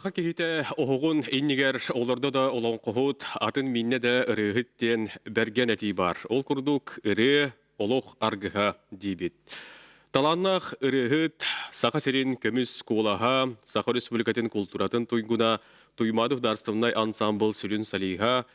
Саха киһитэ оһоҕун иннигэр олордо да олоҥхоһут, атын мииннэ да ырыаһыт диэн бэргэн этии баар. Ол курдук ырыа олох аргыһа диибит. Талааннаах ырыаһыт, Саха сирин көмүс куолаһа, Саха Республикатын култууратын туйгуна, Туймаада государственнай ансаамбыл сүрүн солиһа,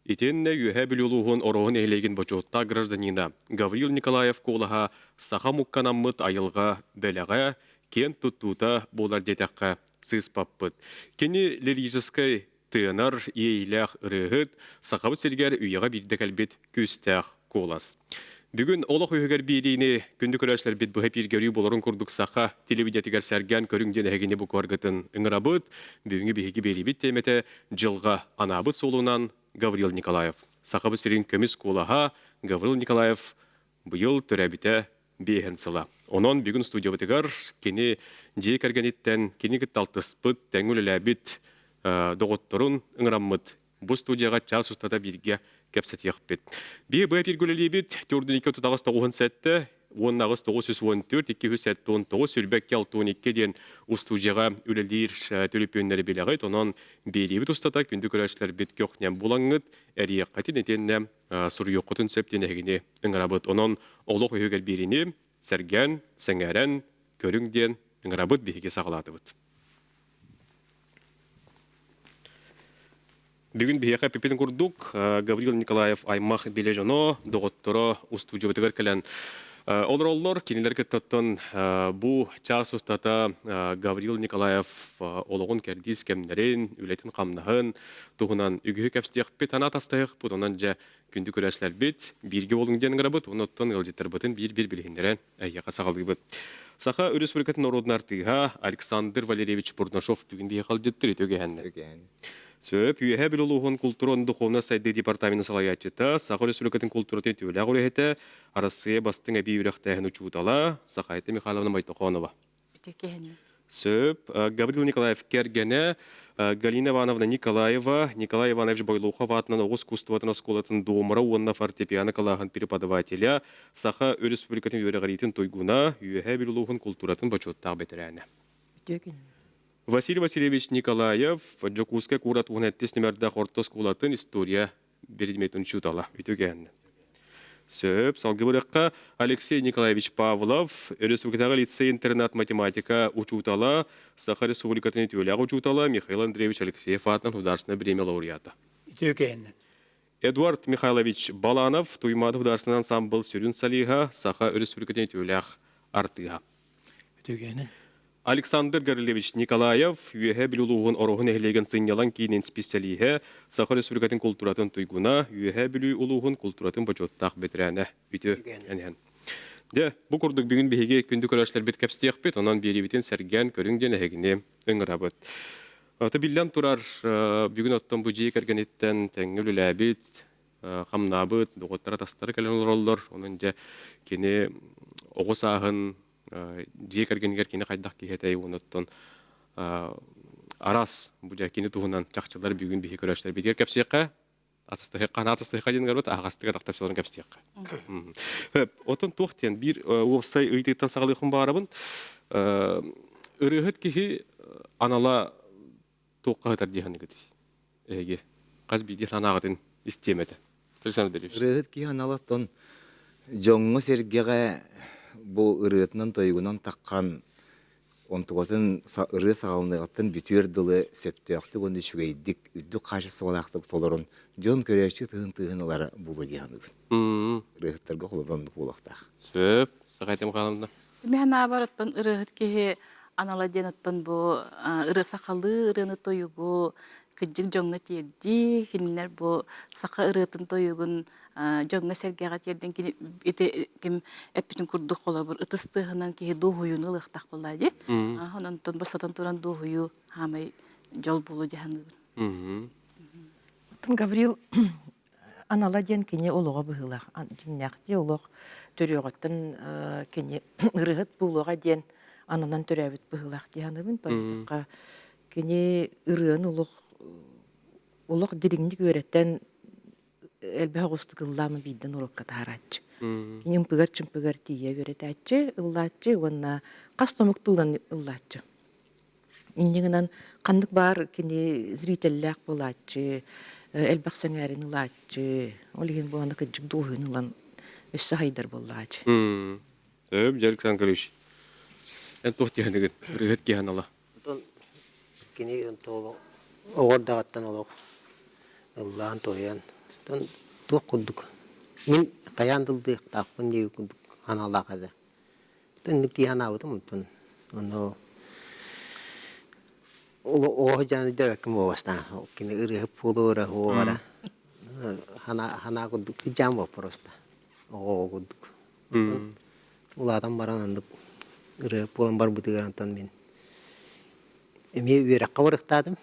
итиэннэ Үөһээ Бүлүү улууһун Ороһу нэһилиэгин бочуоттаах гражданина Гаврил Николаев куолаһа саха омукка анаммыт айылҕа бэлэҕэ, киэн туттуута буолар диэтэххэ сыыспаппыт. Кини лирическэй тыынар иэйиилээх ырыаһыт, Сахабыт сиригэр үйэҕэ биирдэ кэлбит күүстээх куолас. Бүгүн олох үһүгэр биэриини күндү көрөөччүлэрбит быһа эпииргэ өрүү буоларын курдук саха телевидениетигэр сэргээн көрүҥ диэн эһигини бу куоргытын ыҥырабыт. Бүгүҥҥү биһиги биэриибит тиэмэтэ дьылҕа анаабыт суолунан Гаврил Николаев. Сахабыт сирин көмүс куолаһа Гаврил Николаев быйыл төрөөбүтэ биэһин сыла. Онон бүгүн студиябытыгар кини дьиэ кэргэниттэн кини кытта алтыспыт, тэҥҥэ үлэлээбит доҕотторун ыҥыраммыт бу студияҕа чаас устата бииргэ кэпсэтиэхпит. Биир быа эпиргэ үлэлиибит төрдүн 238 97 18 914 279 22 62 диэн устуудьуйаҕа үлэлиир төлөпүөннэри билэҕит. Онон биэриибит устата күндү көрөөччүлэрбит көхньэн булаҥҥыт, эриэххитин итиэннэ суруйуоххутун сөп диэн эһигини ыҥырабыт. Онон олох үһүгэр биэриини сэргээн, сэҥээрэн көрүҥ диэн ыҥырабыт биһиги саҕалаатыбыт. Бүгүн биһиэхэ эппиппин курдук Гаврил Николаев аймах билэ дьоно, доҕотторо устуудьубатыгар кэлэн олороллор. Кинилэр кыттаттан бу чаас устата Гаврил Николаев олоҕун кэрдиис кэмнэрин, үлэтин-хамнаһын туһунан үгүһү кэпсиэхпит, санаа тастаһыахпыт. Онон дьэ күндү көрөөччүлэрбит бииргэ буолуҥ диэн ыҥырабыт. Онон ыалдьыттарбытын биир-биир билиһиннэрэн эһиэхэ саҕалыыбыт. Саха Өрөспүүбүлүкэтин норуодун артыыһа Александр Валерьевич Бурнашов бүгүн биһиэхэ ыалдьыттыр үтүө үгэһэннэр. Сөп, Үөһээ Бүлүү улууһун култуура уонна духовнай сайдыы департаменын салайааччыта, Саха Өрөспүүбүлүкэтин култууратын үтүөлээх үлэһитэ, Арассыыйа бастыҥ эбии үөрэхтээһин учуутала Сахаайта Михайловна Мойтохонова. Үтүө киһини. Сөп. Гаврил Николаев кэргэнэ Галина Ивановна Николаева, Николай Иванович Бойлохов аатынан оҕус искусствотын оскуолатын домра уонна фортепиано кылааһын преподавателя, Саха Өрөспүүбүлүкэтин үөрэҕириитин туйгуна, Үөһээ Бүлүү улууһун култууратын бочуоттаах бэтэрээнэ. Үтүө күнүнэн. Василий Васильевич Николаев, Дьокуускай куорат уһун эттис нүмердээх орто оскуолатын история предметин учуутала. Үтүө кэһэннэ. Сөп. Салгыы барыахха Алексей Николаевич Павлов, Өрөспүүбүлүкэтээҕи лицей-интернат математика учуутала, Саха Республикатын үтүөлээх учуутала Михаил Андреевич Алексеев аатынан художественнай бириэмэ лауреата. Үтүө кэһэннэ. Эдуард Михайлович Баланов, Туймаада художественнай ансамбл сүрүн солиһа, Саха Өрөспүүбүлүкэтин үтүөлээх артыыһа. Үтүөкээнэ. Александр Гаврильевич Николаев, Үөһээ Бүлүү улууһун Ороһу нэһилиэгин сынньалаҥ киинин специалиһэ, Саха Республикатын култууратын туйгуна, Үөһээ Бүлүү улууһун култууратын бочуоттаах бэтэрээнэ. Үтүө эниһэн. Дьэ, бу курдук бүгүн биһиги күндү көрөөччүлэрбит кэпсиэхпит, онон биэриибитин сэргээн көрүҥ диэн эһигини ыҥырабыт. Ата биллэн турар, бүгүн оттон бу дьиэ кэргэниттэн тэҥҥэ үлэлээбит, хамнаабыт, доҕоттор-атастара кэлэн олороллор. Онон дьэ кини оҕо сааһын дьиэ кэргэнигэр кини хайдах киһи этэй уонна оттон араас бу дьэ кини туһунан чахчылар бүгүн биһи көрөөччүлэрбитигэр кэпсиэххэ атастаһыахха атастаһыахха диэн ыҥырбыт аһаҕастык атахтапсаларын кэпсиэххэ. Отон туох диэн биир уопсай ыйытыыттан саҕалыахпын баҕарабын. Ырыаһыт киһи анала туохха сытар дии саныыгытый? Эһиги хас биирдии санааҕытын истиэм этэ. Александр Андреевич. Ырыаһыт киһи анала оттон дьоҥҥо-сэргэҕэ бу ырыатынан-тойугунан таххан онтугатын ырыа саҕаланыаҕыттан бүтүөр дылы сөптөөхтүк уонна үчүгэйдик, үрдүк хаачыстыбалаахтык толорон дьон көрөөччү тыһын тыаһын ылара буолуо дии саныыбын. Ырыаһыттарга холобур оннук буолуохтаах. Сөп. Сахайтым хаалымна. Мин санаабар оттон ырыаһыт киһи анала диэн оттон бу ырыа сахалыы ырыаны тойугу кырдьык дьоҥҥо тиэрдии, кинилэр бу саха ырыатын тойугун дьоҥҥо-сэргэҕэ тиэрдэн кини ити ким эппитин курдук холобур ытыс тыаһынан киһи дуоһуйууну ылыахтаах буоллаа дии. Онон босотон туран дуоһуйуу хаамай дьол буолуо дии саныыбын. Оттон Гаврил анала диэн кини олоҕо быһыылаах. Дьиҥнээхтии олох төрүөҕүттэн кини ырыаһыт буолуоҕа диэн ананан төрөөбүт быһыылаах дии саныыбын. Тоҕо кини ырыаны олох олох дириҥник үөрэтэн элбэх оҕустук ыллаама биирдэн уруокка таһарааччы. Кини ымпыгар-чымпыгар тиийэ үөрэтээччи, ыллааччы уонна хас да омук тылынан ыллааччы. Инньэ гынан ханнык баар кини зрителлээх буолааччы, элбэх сэҥээрин ылааччы, ол иһин бу аны кырдьык дуоһуйун ылан өссө хайдар буоллаачы. Сөп, дьэ Александр Николаевич, эн туох диэхиныгын? Ырыаһыт киһи анала. Онтон кини оҕо эрдэҕиттэн олох ыллаан туойан, оттон туох курдук мин хайаан да ыллыахтаахпын диэбит курдук аналлаах этэ. Инник дии санаабытым онтон ону оҕо дьааны дэбэккин буолбастаан кини ырыаһыт буолуо уоҕара ханаа ханаа курдук дьаам просто оҕо курдук онтон улаатан баран оннук ырыаһыт буолан барбытыгар онтон мин эмиэ үөрэххэ барыктаатым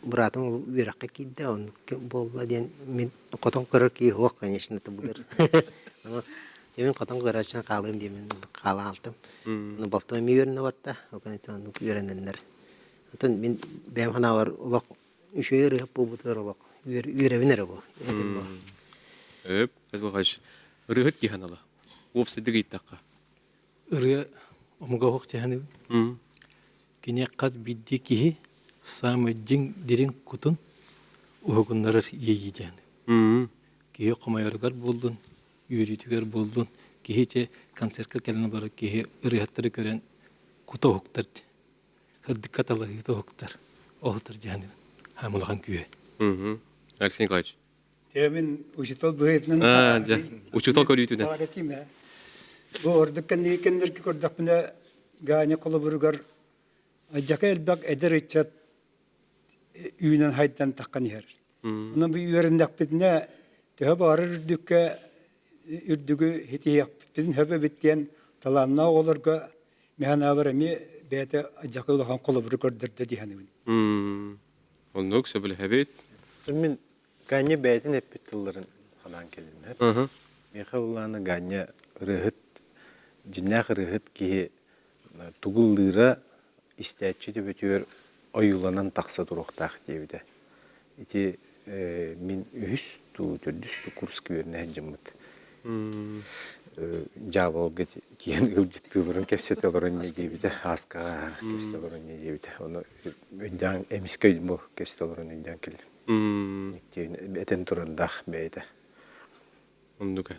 Быраатым ол үөрэххэ киирдэ, оннук буолла диэн мин хотон көрөр киһи суох, конечно, былыр. Ону мин хотон көрөөччүнэн хаалыам диэммин хаалан хаалтым. Ону балтым эмиэ үөрэнэ барда, ол кэнниттэн оннук үөрэнэннэр. Оттон мин бэйэм санаабар олох үчүгэй ырыаһыт буолбутугар олох үөрэбин эрэ бу, этим бу. Өп, Петр ырыаһыт киһи анала. Уопсайдык ыйыттахха. Ырыа омуга оһох дьаһаныбын. Кини хас биирдии киһи саамай дьиҥ дириҥ кутун уһугуннарар иэйии диэн. Киһи хомойоругар буоллун, үөрүүтүгэр буоллун, киһи ити концертка кэлэн олорор киһи ырыаһыттары көрөн кута уһуктар, сырдыкка талаһыыта уһуктар, оһутар диэн улахан күүһэ. Алексей Николаевич. Мин учуутал быһыытынан учуутал көрүүтүнэн. Бу ордук кэнники кэмнэргэ көрдөхпүнэ Ганя холобуругар дьака элбэх эдэр ыччат үүнэн хайдан таххан иһэр. Онон бу үөрэннэхпитинэ төһө баҕарар үрдүккэ үрдүгү ситиһиэхпитин сөп эбит диэн талааннаах оҕолорго мин санаабар эмиэ бэйэтэ дьака улахан холобуру көрдөрдө дии саныыбын. Оннук сөбүлэһэбит. Мин Ганя бэйэтин эппит тылларын санаан кэллим. Миэхэ былаана Ганя ырыаһыт, дьиннээх ырыаһыт киһи тугу ыллыыра истээччи төбөтүгэр ойууланан тахса туруохтаах диэбитэ. Ити мин үһүс дуу, төрдүс дуу курска үөрэнэ сылдьыммыт. Дьаабылга тиийэн ыалдьыттыы олорон кэпсэтэ олорон инньэ диэбитэ, ааскаҕа кэпсэтэ олорон инньэ диэбитэ. Ону өйдөөн эмискэ бу кэпсэтэ олорон өйдөөн кэллим. Этэн турардаах бэйэтэ. Оннук.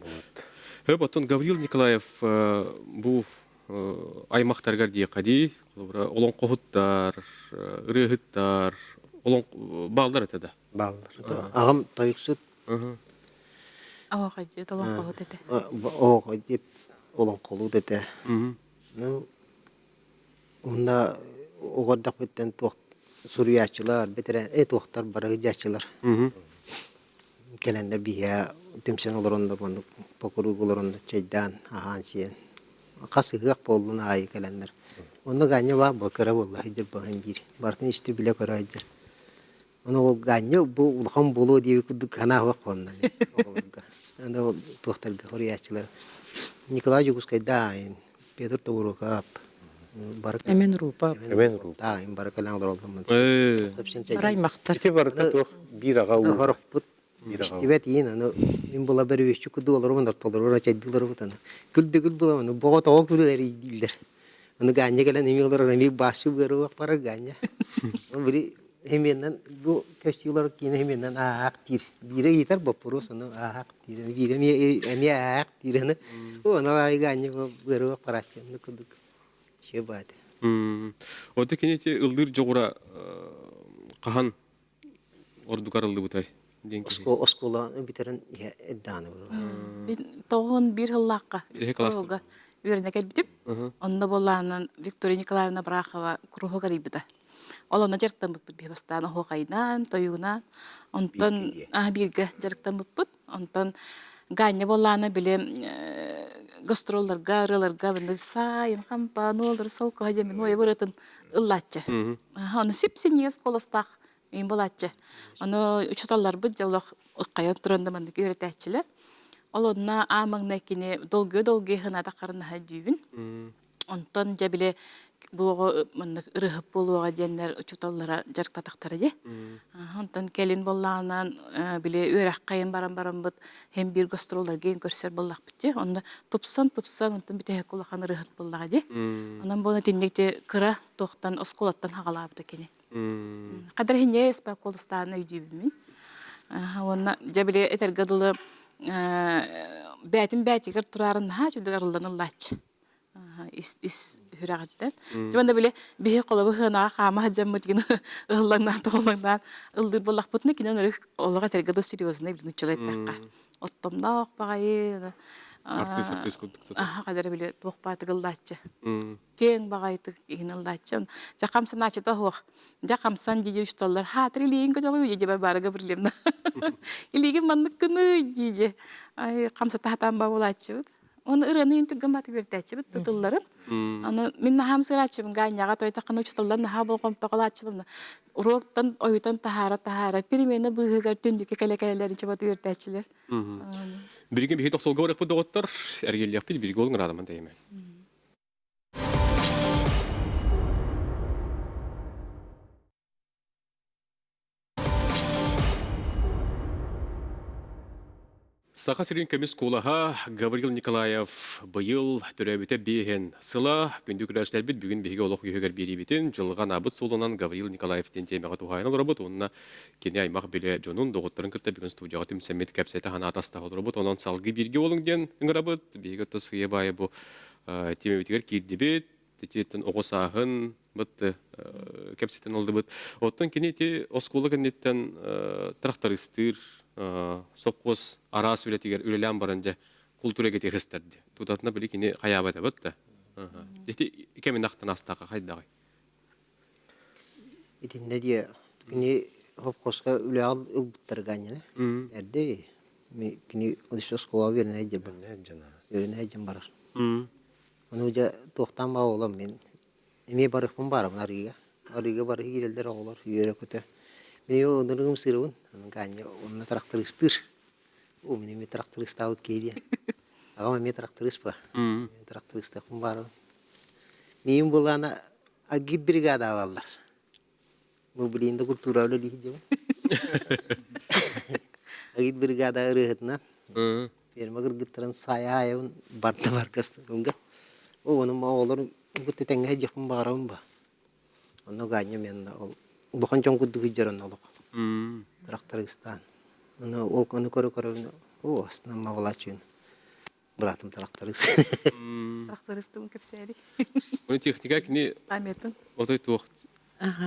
Хөп, оттон Гаврил Николаев бу аймахтарыгар диэххэ дии, холобура, олоҥхоһуттар, ырыаһыттар, бааллар этэ да? Бааллар. Аҕам тойуксут. Оһоохойдьут олоҥхоһут этэ. Оһоохойдьут олоҥхолуур этэ. Ну, Уонна оҕо эрдэхпиттэн туох суруйааччылар, бэтэрээ э туохтар бары сылдьааччылар кэлэннэр биһиэхэ түмсэн олороннор оннук покуруук олороннор чэйдээн, аһаан-сиэн хас ыһыах буоллун аайы кэлэннэр. Онно Ганя баар буо кыра буолла сылдьар баһын биир барытын исти билэ-көрө сылдьар. Ону ол Ганя бу улахан буолуо диэбит курдук санаа суох буолла оҕолорго. Аны ол туохтарга суруйааччылар Николай Дьокуускайдаах Петр Тобуруокап бары Эмен Рупа. Эмен Рупа. Таайым бары кэлэн олороллор. Бары аймахтар. Ити барыта туох биир аҕа уу. Хорохпут истибэт иин аны мин була бөрүөччү курдук олоробун ортолоругар ачайдыыларбыт аны күл да күл була аны боҕо тоҕо күлэр дииллэр Аны Ганя кэлэн эмиэ олорор эмиэ баасчы быарыах барар Ганя. Били химиянан бу көстүүлэр киинэ химиянан ааһаах диир. Биирэ ыйытар боппуруос ону ааһаах диир. Биирэ эмиэ эмиэ ааһаах диир аны. Оны аайы Ганя быарыах барааччы оннук курдук. Че бааты. Оттон кини ити ыллыыр дьоҕура хаһан ордук арыллыбытай диэн киһи. Оскуола бүтэрэн иһэ эрдэҕинэ буолар. Тоҕуһун биир сыллаахха куруһуга үөрэнэ кэлбитим. Онно буоллаҕынан Виктория Николаевна Брахова куруһуок арыйбыта. Ол онно дьарыктаммыппыт биһи бастаан оһуохайынан, тойугунан. Онтон бииргэ дьарыктаммыппыт. Онтон Ганя буоллаҕына били гастролларга, ырыаларга сайын хампаан уоллары солкоһо диэн мин уойа ырыатын ыллааччы. Ону сип-синньигэс куоластаах мин буолааччы. Ону учууталларбыт дьэ олох ыккайан туран да маннык үөрэтээччилэр. Ол онно аан маҥнай кини долгуйа-долгуйа санаата харынаһа дүүбүн. Онтон дьэ били бу оҕо маннык ырыһыт буолуоҕа диэннэр учууталлара дьарыктатахтара дии. Онтон кэлин буоллаҕынан били үөрэххэ иһин баран бараммыт һин биир гастролларга иһин көрсөр буоллахпыт дии. Онно тупсан-тупсан онтон бүтэһик улахан ырыһыт буоллаҕа дии. Онон буолан итинник кыра туохтан оскуолаттан хаҕалаабыта кини. Хадыр иһинньэ испаколустаан өйдүүбүн мин. Уонна дьэ били этэргэ дылы бээтин бээтигэр тураарын наһаа үчүгэй арыллан ыллааччы. Ис ис сүрэҕиттэн. Дьэ уонна били биһи холобу сыанаҕа хаама сылдьаммыт гына ыһыллаҥнаан тоҕуллаҥнаан ыллыыр буоллахпытына кини ынырык олох этэргэ да серьезный билин нуччалыы эттэххэ. Оттомноох баҕайы Артыыс артыыс курдук тутар. аха хадара били туох баатык ыллааччы. Киэҥ баҕайытык иһин ыллааччы. Дьэ хамсанааччыта суох. Дьэ хамсан дии учууталлар хаатыр илиигин көтөҕүй дии Варвара Гаврильевна. Илиигин маннык гыный дии Ай хамсата сатаан бабылааччыбыт. Оны ырыаны иин түргэн баатык үөрдээччибит тылларын. Аны мин наһаам сырааччыбын Гаанньаҕа тойтаххына учууталлар наһаа болҕомтоҕолааччыларна уруоктан ойутан таһаара-таһаара перемена быыһыгар түндүкэ кэлэ-кэлэлэрин чобот үөрдээччилэр. Билигин биһи тохтолго барыахпыт доҕоттор, эргиллиэхпит бииргэ олуҥ ыраадаман тэйимэ. Саха сирин көмүс куолаһа Гаврил Николаев быйыл төрөөбүтэ биэһин сыла. Күндү күрээччилэрбит бүгүн биһиги олох үөһүгэр биэриибитин дьылҕа анаабыт суолунан Гаврил Николаев диэн тиэмэҕэ туһаайан олоробут уонна кини аймах билэ дьонун, доҕотторун кытта бүгүн студияҕа түмсэммит кэпсэтэ санаата астаһа олоробут. Онон салгыы бииргэ буолуҥ диэн ыҥырабыт. Биһиги оттон сыыйа-баайа бу тиэмэбитигэр киирдибит. Ититтэн оҕо сааһын быт кэпсэтэн ылдыбыт. Оттон кини ити оскуола кэнниттэн трактористыыр, сопхуос араас үлэтигэр үлэлээн баран дьэ култуура эйгэтигэр сыстарды. Тутатына били кини хайаабатабыт да. Ити кэмин ахтан астаха хайдаҕый? Итиннэ диэ кини сопхуоска үлэҕэ ылбыттар гаанньаны. Эрдэ кини оскуолаҕа үөрэнэ сылдьан үөрэнэ сылдьан барар. Ону дьэ туохтаан баа буолан мин эмиэ барыахпын баарабын арыыга. Арыыга бары киирэллэр оҕолор үөрэ-көтө. Мин ынырыгым сыырабын, Ганя онно трактористыыр. Оо, мин эмиэ трактористаабыт киһи диэн. Аҕам эмиэ тракторист ба. Трактористыахпын баарабын. Миигин былаана агит бригада аҕалаллар. Бу билигин да культура үлэлии сылдьабын. Агит бригада ырыаһытынан ферма кыргыттарын саайа-аайабын барда баргастырымга. О, ону оҕолорун кытта тэҥҥэ сылдьыахпын баҕарабын ба. Онно Ганя мен ол улахан дьон курдук сылдьар онно олох. Трактористаан. Ону ол ону көрө-көрөбүн оо астынан мабалааччыбын. Быраатым тракторист. Трактористым кэпсээри. Оны техника кини Памятын. отой туох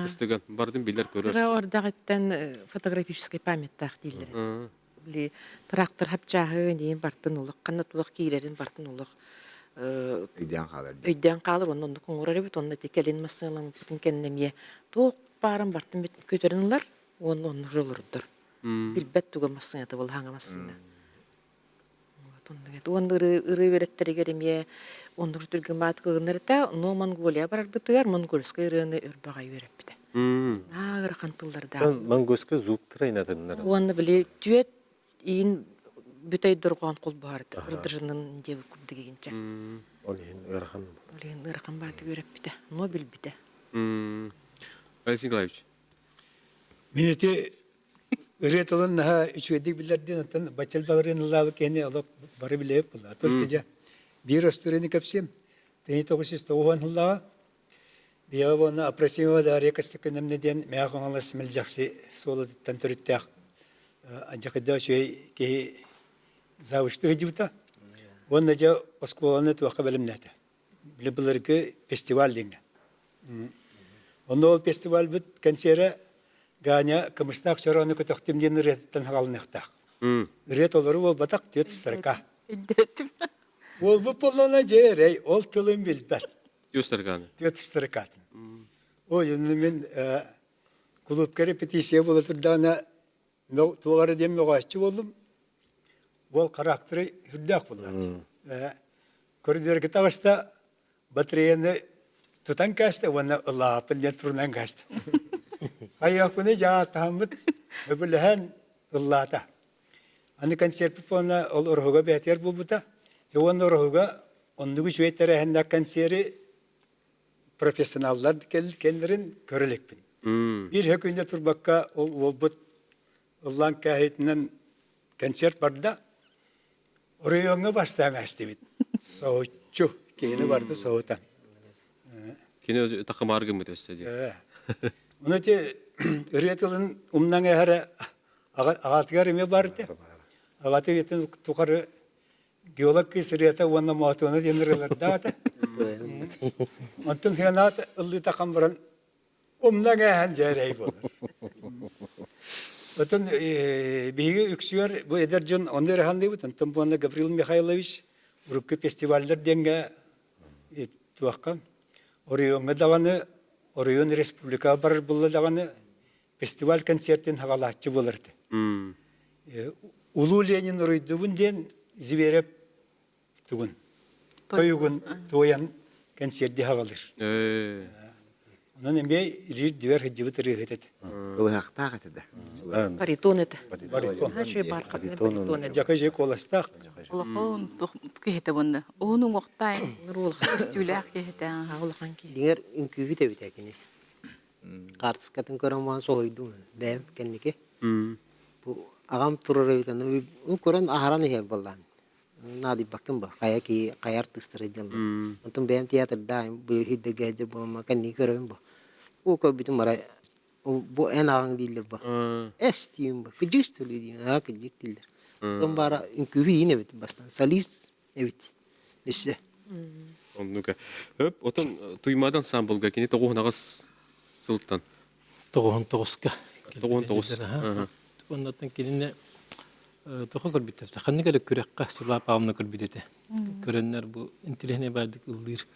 сыстыган бардын билэр көрөр. Кыра ордаҕыттан фотографическай памяттаах дииллэр. Били трактор хапчааһы диэн бартын олох ханна туох киирэрин бартын олох Өйдөөн хаалар. Өйдөөн хаалар онно оннук оҥорор эбит онно ити кэлин массыыналаммыппытын кэннэ эмиэ туох баарын бартын көтөрөн ылар уонна онно олордор. Билбэт туга массыыната буолла хаҥа массыына. Уонна ырыы үөрэттэригэр эмиэ оннук түргэн баатыкылыннарыта, но Монголия барарбытыгар монгольскай ырыаны өр баҕайы үөрэппитэ. Наһаа ыарахан тыллардаах. Монгольскай звуктара инатыннар. Уонна били түөт иин бүтэй дорҕоон холбоһор ырдыржынын диэбит курдук игинчэ. Ол иһин ыарахан. Ол иһин ыарахан баатык үөрэппитэ, но билбитэ. Алексей Николаевич. Мин ити ырыа тылын наһаа үчүгэйдик билэрдиин оттон бачча элбэх ырыаны ыллаабыт киһини олох бары билэбит буолла. Только дьэ биир остуоруйаны кэпсиэм. 1990 сыллааҕа биһиэхэ уонна Апросимова Дарья Костякиновна диэн Мэҥэ Хаҥалас Мэлдьэхси суолатыттан төрүттээх алдьархайдаах үчүгэй киһи завучтуу сылдьыбыта. Уонна дьэ оскуоланы туохха бэлэмнээтэ. Били былыргы фестиваль диэҥҥэ. Онно ол фестивальбыт кэнсиэрэ Ганя Кымыстаах чороону көтөхтүм диэн ырыатыттан хаалыныахтаах. Ырыа толору буолбатах түөрт строка. Өйдөөтүм. Буолбут буоллаҕына дьэ эрэй, ол тылын билбэт. Түөрт строканы. Түөрт строкатын. Ой, онно мин кулуупка репетиция буола турдаҕына туох эрэ диэн мөҕөөччү буоллум. Уол характера үрдээх буоллаҕа. Көрүдүөргэ таҕыста, батареяны тутан кээстэ уонна ылааппын диэн турунан кээстэ. Хайыахпыный дьааттаһаммыт өбүлэһэн ыллаата. Аны концерппит уонна ол Ороһуга бээтигэр буолбута. Дьэ уонна Ороһуга оннук үчүгэй тэрээһиннээх концеры. профессионаллар кэллэрин көрө иликпин. Биир күнде турбакка ол уолбут ыллаан кээһиитинэн концерт барда. Оройуоҥҥа бастаан астыбыт. Соһуччу. Киһини барда соһутан. Кини такымаар гыммыт өссө дии. Оны ити ырыа тылын умнаҥ эһэрэ аҕатыгар эмиэ бар этэ. Аҕаты үйэтин тухары геолог кыыс ырыата уонна Моотуона диэн ырыалардаах этэ. Онтон хыанаат ыллыыта хан баран умнаҥ ээһэн дьээрэй буолар. Оттон биһиги үксүгэр бу эдэр дьон ону эрэ саныыбыт. Онтон буонна Гаврил Михайлович урукку фестиваллар диэҥҥэ туохха оройуоҥҥа даҕаны оройуон республикаҕа барар буолла даҕаны фестиваль концертин хаҕалааччы буолар этэ. Улуу Ленин уруйдубун диэн Зверев тугун тойугун туойан кэнсиэрди хаҕалыыр. Онон эмиэ илиир дүөр сылдьыбыт ырыаһыт этэ. Кылыһахтаах этэ да. Баритон этэ. Баритон. Баритон этэ. Дьака же куоластаах. Улахан киһитэ буонна. Уһун уҥуохтай, көстүүлээх киһитэ. Улахан киһи. Диҥэр үҥкүүһүт эбит кини. Хаартыскатын көрөн баран соһуйдум. Бэйэм кэнники. Бу аҕам турар эбит аны көрөн аһаран иһэр буоллаан. Наадыйбаккын ба хайа киһи хайа артыыстара диэн. Онтон бэйэм театрдаайым бу иһирдэргэ сылдьар буоламмын кэнники көрөбүн бу. Уу көрбүтүм арай бу эн аҕаҥ дииллэр ба. Эс диибин ба. Кыдьык что ли диибин. Аа кыдьык дииллэр. Онтон баара үҥкүүһү иин эбит бастаан. Солист эбит. Өссө. Оннука. Өп, отон Туймаада ансамблга кини 98 сылтан. 99-ка. 99. Оннуттан кинини тоҕо көрбүттэр? Ханнык эрэ күрэххэ Светлана Павловна көрбүт этэ. Көрөннөр бу интеллигентнэй баардык ыллыыр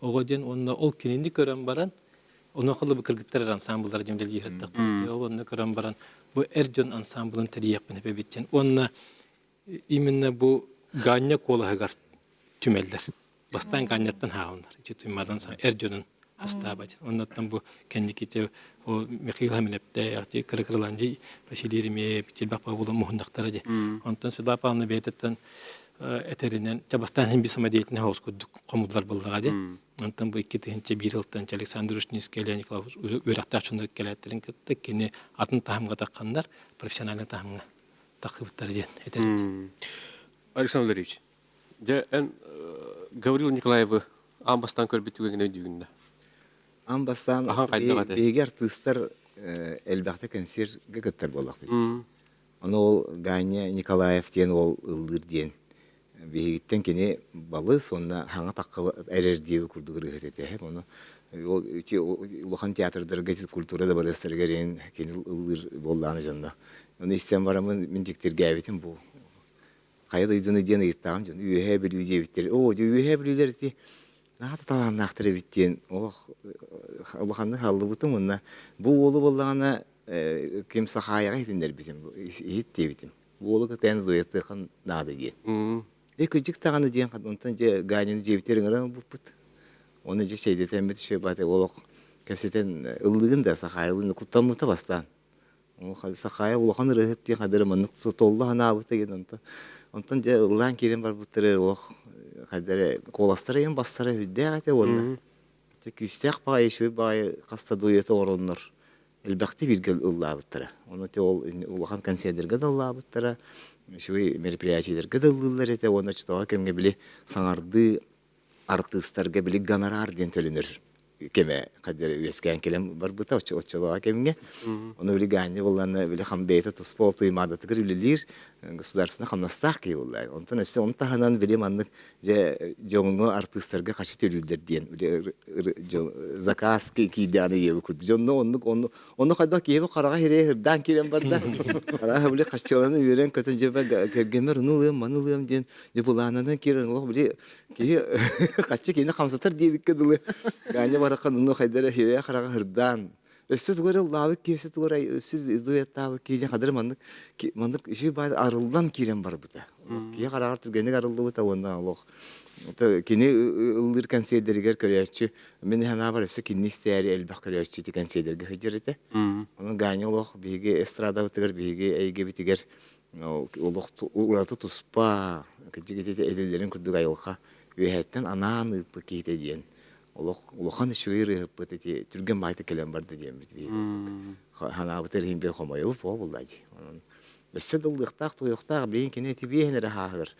оҕо диэн уонна ол кинини көрөн баран онуоха бу кыргыттар эрэ ансамбллара диэн үлэлиир эттэхтэрэ. Ол онно көрөн баран бу эр дьон ансамблын тэрийиэхпин эбит диэн. Уонна именно бу Ганя куолаһыгар түмэллэр. Бастаан Ганяттан хаалынар. Ити Туймадан эр дьонун астаабат. Оннуттан бу кэнники Михаил Хамилепте, кыра-кыралаан Василий Еремеев, Тилбах Павлов муһуннахтара дии. Онтон Светлана Павловна бэйэтиттэн этэринэн, бастаан хин би самодеятельный хаос курдук хомуллар буоллаҕа дии. Онтон бу 2001 сылтан Александр Ушницкий, Леонид Николаевич үөрэхтээх дьоннор кэлээттэрин кытта кини атын таһымга тахханнар, профессиональный таһымҥа тахсыбыттара диэн этэр. Александр Валерьевич, дьэ эн Гаврил Николаевы аан бастаан көрбүт түгэҥҥин өйдүүгүн да? Аан бастаан Ахан хайдах этэй? биһиги артыыстар элбэхтэ кэнсиэргэ кыттар буоллахпыт. Ону ол Ганя Николаев диэн уол ыллыыр диэн биһигиттэн кини балыс уонна хаҥа тахха эрэр диэби курдук ырыаһыт этэ. Ону ол ити улахан театрдарга культура дыбарыастарыгар эн кини ыллыыр буоллаҕына дьонно. Ону истэн бараммын мин дьиктиргээбитим бу хайа дойдуну диэн ыйыттаҕым дьон Үөһээ Бүлүү диэбиттэр. Оо, дьэ Үөһээ Бүлүүлэр ити наһаа да талааннаахтар эбит диэн олох улаханнык аһыллыбытым уонна бу уолу буоллаҕына ким Сахаайаҕа иһитиннэрбитим, иһит диэбитим. Уолу кытайан дуйатыахын наада диэн. Э кырдьык даҕаны диэн онтон дьэ Ганяны дьиэбитигэр ыҥыран ылбыппыт. Оны дьэ чэйдэтэммит үчүгэй олох кэпсэтэн ыллыгын да Сахаайалыын куттаммыта бастаан. Сахаайа улахан ырыаһыт диэн хадары маннык толло санаабыта диэн онтон онтон дьэ ыллаан киирэн барбыттара олох хайдары куоластара иһин бастара үрдээх этэ уонна күүстээх баҕайы үчүгэй баҕайы хаста дуйата оҥороннор элбэхтик бииргэ ыллаабыттара. Ону ол улахан концердергэ да ыллаабыттара, үчүгэй мероприятиеларга да ыллыыллар этэ уонна оччотооҕу кэмҥэ били саҥардыы артыыстарга били гонорар диэн төлөнөр кэмэ хайдары үөскээн кэлэн барбыта оччолоох кэмҥэ. Ону били Ганя буоллаана били хам бэйэтэ туспа ол Туймаадатыгар үлэлиир государственнай хамнастаах киһи буолла. Онтон өссө ону таһынан били маннык дьэ дьоҥҥо артыыстарга хачы төлүүллэр диэн заказ киирдэҕинэ ийэбит курдук дьонно оннук онну онну хайдах киһи хараҕа хирэйэ ырдаан киирэн барда хараҕа били хаччыланан үөрэн көтөн дьэ кэргэммэр ону ылыам маны ылыам диэн дьэ былаананан киирэн олох били киһи хаччы киһини хамсатар диэбиккэ дылы Ганя барахан ону хайдара хирэйэ хараҕа ырдаан Өссө тугу эрэ ыллаабыт киһи, өссө тугу эрэ өссө дуэттаабыт киһи диэн хадары маннык маннык үчүгэй баай арыллан киирэн барбыта. Киһи хараҕар түргэнник арыллыбыта уонна олох кини ыллыыр кэнсиэрдэригэр көрөөччү мин санаабар өссө кинини истээри элбэх көрөөччү ити кэнсиэрдэргэ сылдьар этэ. Онон Ганя олох биһиги эстрадабытыгар, биһиги эйгэбитигэр олох ураты туспа, кырдьык ити этиллэрин курдук айылҕа үөһэттэн анаан ыыппыт киһитэ диэн. Олох улахан үчүгэй ырыаһыппыт ити түргэн баайта кэлэн барда диэммит биһиги. Ханаабыт иһин бир хомойобут буо булла дии. Онон өссө да ыллыахтаах туойуохтаах билигин кини ити биэһин эрэ хааһыгар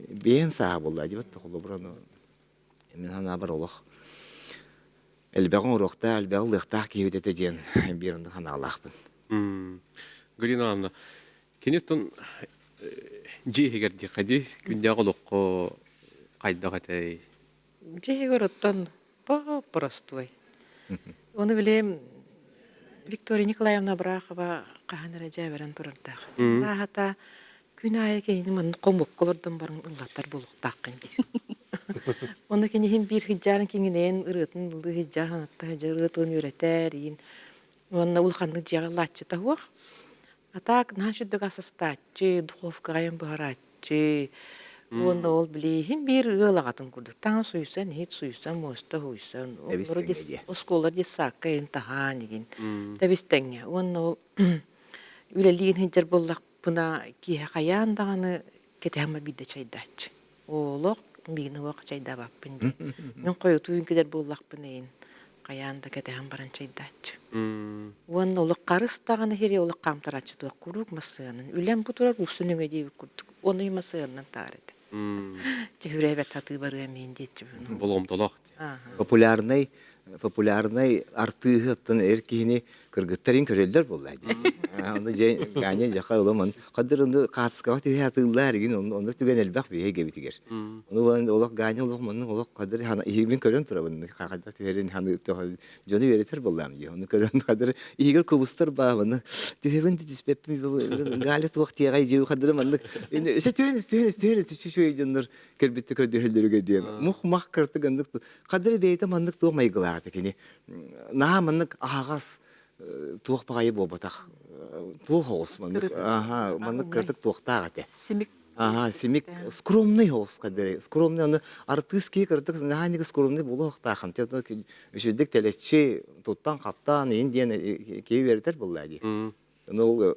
биэһин сааһа буолла дии бат холобура мин санаабар олох элбэҕи оҥоруохтаах, элбэҕи ылыахтаах киһибит этэ диэн биир оннук санаалаахпын. Галина Ивановна, кини оттон дьиэ иһигэр диэххэ дии, күннээҕи олоххо хайдах этэй? Дьиэ иһигэр оттон по-простой. Ону билим Виктория Николаевна Абрахова хаһан эрэ дьээбэрэн турардаах. Ааһата күн аайы киһини маннык хомукка олордон баран ыллаттар буолуохтааххын диир. Ону киниһин биир сыдьаан киҥинэйэн ырыатын ыллыы сыдьаан санатта сыдьа ырыатын үөрэтэр иин уонна улаханнык дьиэҕэ ыллааччыта суох. А так наһаа сүрдээх асастааччы, духовкаҕа айан буһарааччы уонна ол билииһин биир ыал аҕатын курдук таҥас уйсан, иһит суйсан, муоста уйсан, оскуола детсадка иһин таһаан игин тэбис тэҥҥэ уонна ол үлэлиин сылдьар буоллахпына киэһэ хайаан даҕаны кэтэһэммэ биирдэ чайдааччы. Олох миигин уох чайдаабаппын диэн. Мин хойутуу үҥкүлэр буоллахпын иһин хайаан да кэтэһэн баран чайдааччы. Уонна олох харыс даҕаны иһири олох хаамтарааччы туох куруук массыанан үлэм бу турар устун өҥө диэбит курдук ону массыанан таар этэ. Чэһүрээбэт сатыы барыам иһин диэччибин. Болҕомтолоох. Популярнай популярнай артыыһы оттон эр киһини кыргыттарын көрөллөр буолла дии. Ону дьэ Ганя дьаха ылыман хадыр ону хаатыскаҕа түһэ атыыллаар игин онно түгэн элбэх биһи эйгэбитигэр. Ону олох Ганя олох маннык олох хадыр иһигин көрөн турабын хадыр түһэрин ханы дьону үөрэтэр буоллаам дии. Ону көрөн хадыр иһигэр кубустар баабаны түһэбин түспэппин Галя туох тиэҕэй дии хадыр маннык өсө түһэн түһэн түһэн үчүгэй дьоннор кэлбитте көрдөһөллөрүгэр диэн мух-мах кыртык ыннык хадыр бэйэтэ маннык туох майгылаата кини наһаа маннык аһаҕас туох баҕайы буолбатах туох оҕус маннык аха маннык кыртык туохтаах этэ симик Аха, симик скромный оҕус хадыр скромный аны артыыс киһи кыртык наһаа ник скромный буолуохтаахан үчүгдүк тэлэччи туттан-хаптаан иин диэн киһи үөрэтэр буоллаа дии Ону ол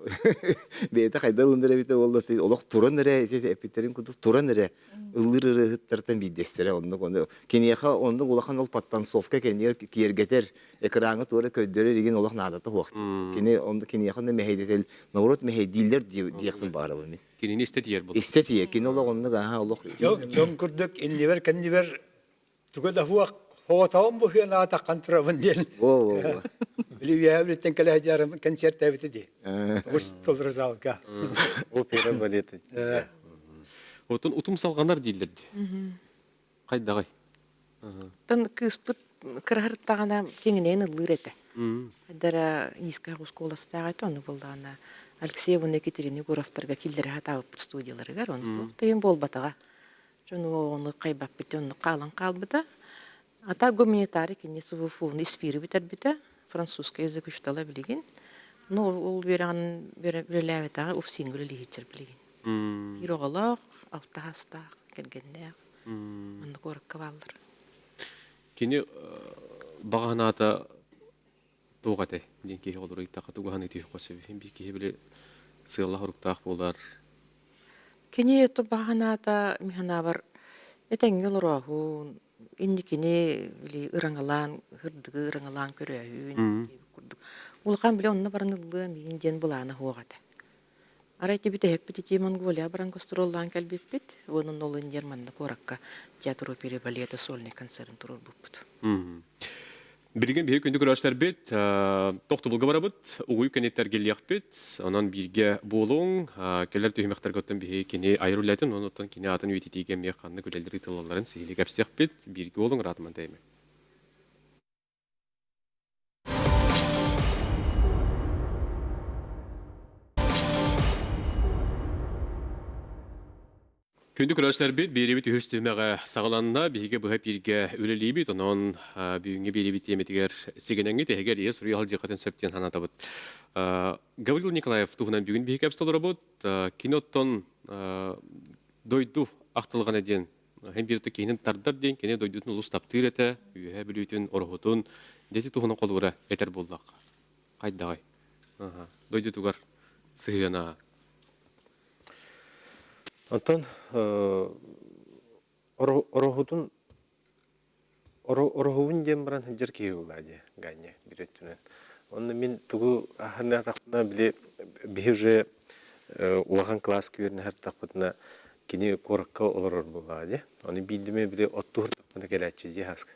бэйэтэ хайдах ылынар эбитэ буолла олох туран эрэ эппиттэрин курдук туран эрэ ыллыыр ырыаһыттартан биирдэстэрэ оннук ону киниэхэ оннук улахан ол подтанцовка кэннигэр киэргэтэр экраҥҥа туора көрдөрөр игин олох наадата суох кини онно киниэхэ онно мэһэйдэтэл наоборот мэһэйдииллэр диэхпин баҕарабын мин кинини истэ тиийэр буолар истэ тиийэр кини олох оннук аха олох дьон курдук иннибэр кэннибэр туга да суох хоҕотоҕум бу үөн аатаххан турабын диэн били үөһээ бүлүттэн кэлэ сылдьарым концерттээбитэ дии ус толору залга опера балеты Отун утум салҕанар дииллэр дии хайдаҕый Оттон кыыспыт кыраһыртаҕына киҥинэйин ыллыыр этэ. Дара низкая оскуоластаах этэ, ону буоллаҕына Алексей уонна Екатерина Егоровтарга киллэрэ сатаабыппыт студияларыгар, ону туох да иһин буолбатаҕа. Дьон оҕону хайбаппыт оннук хаалан хаалбыта. А так гуманитарий кини СВФУ-ну исфиры бүтэрбитэ, французский язык учутала билигин. Ну, ол үөрэҕин үлэлээбэтэҕэ УФСИН үлэлиһиччэр билигин. Биир оҕолоох, алта хастаах, кэргэннээх. Манна куоракка бааллар. Кини баҕа санаата туох этэй диэн киһи олору ыйыттахха тугу саныы түһүөххэ сөбүй? Биир киһи били сыаллаах-соруктаах буолар. Кини баҕа санаата мин санаабар этэҥҥэ олорооһун, инникини били ыраҥалаан, сырдыгы ыраҥалаан көрөөһүн диэбит курдук. Улахан били онно баран ыллыам иин диэн былаана суох этэ. Арай ити бүтэһикпит итии Монголия баран гастроллаан кэлбиппит. Уонна ол индиэр манна куоракка театр оперы балета сольный концерын туруорбуппут. Билигин биһиги күндү көрөөччүлэрбит тохтобулга барабыт, угуй кэнниттэн эргиллиэхпит. Онон бииргэ буолуҥ. Кэлэр түһүмэхтэргэ оттон биһиги кини айар үлэтин, онон кини аатын үйэтитиигэ эмиэ ханнык үлэлэр ыытыллалларын сиһилии кэпсиэхпит. Бииргэ буолуҥ, ыраатыман тэйимэҥ. Күндү көрөөччүлэрбит, биэриибит үһүс түһүмэҕэ саҕаланна. Биһиги быһа бииргэ үлэлиибит. Онон бүгүҥҥү биэриибит тиэмэтигэр сигэнэҥҥит эһиги эрийэ суруйа сылдьыаххытын сөп диэн санаатабыт. Гаврил Николаев туһунан бүгүн биһиги кэпсэтэ олоробут. Кини оттон дойду ахтылҕана диэн Һин биир киһинин тардар диэн кини дойдутун олус таптыыр этэ, үөһэ бүлүүтүн, ороһутун, дети туһунан холобура этэр буоллахха. Хайдаҕай? Дойдутугар сыһыана. Онтон ороһутун Ороһубун диэн баран сылдьар киһи буоллаа дии, Ганя, биир өттүнэн. Онно мин тугу аһыныатахпына, били биһи уже улахан кылааска үөрэнэ кини куоракка олорор буоллаҕа дии. Ону биирдэ били оттуурдахпына кэлээччи дии хаска.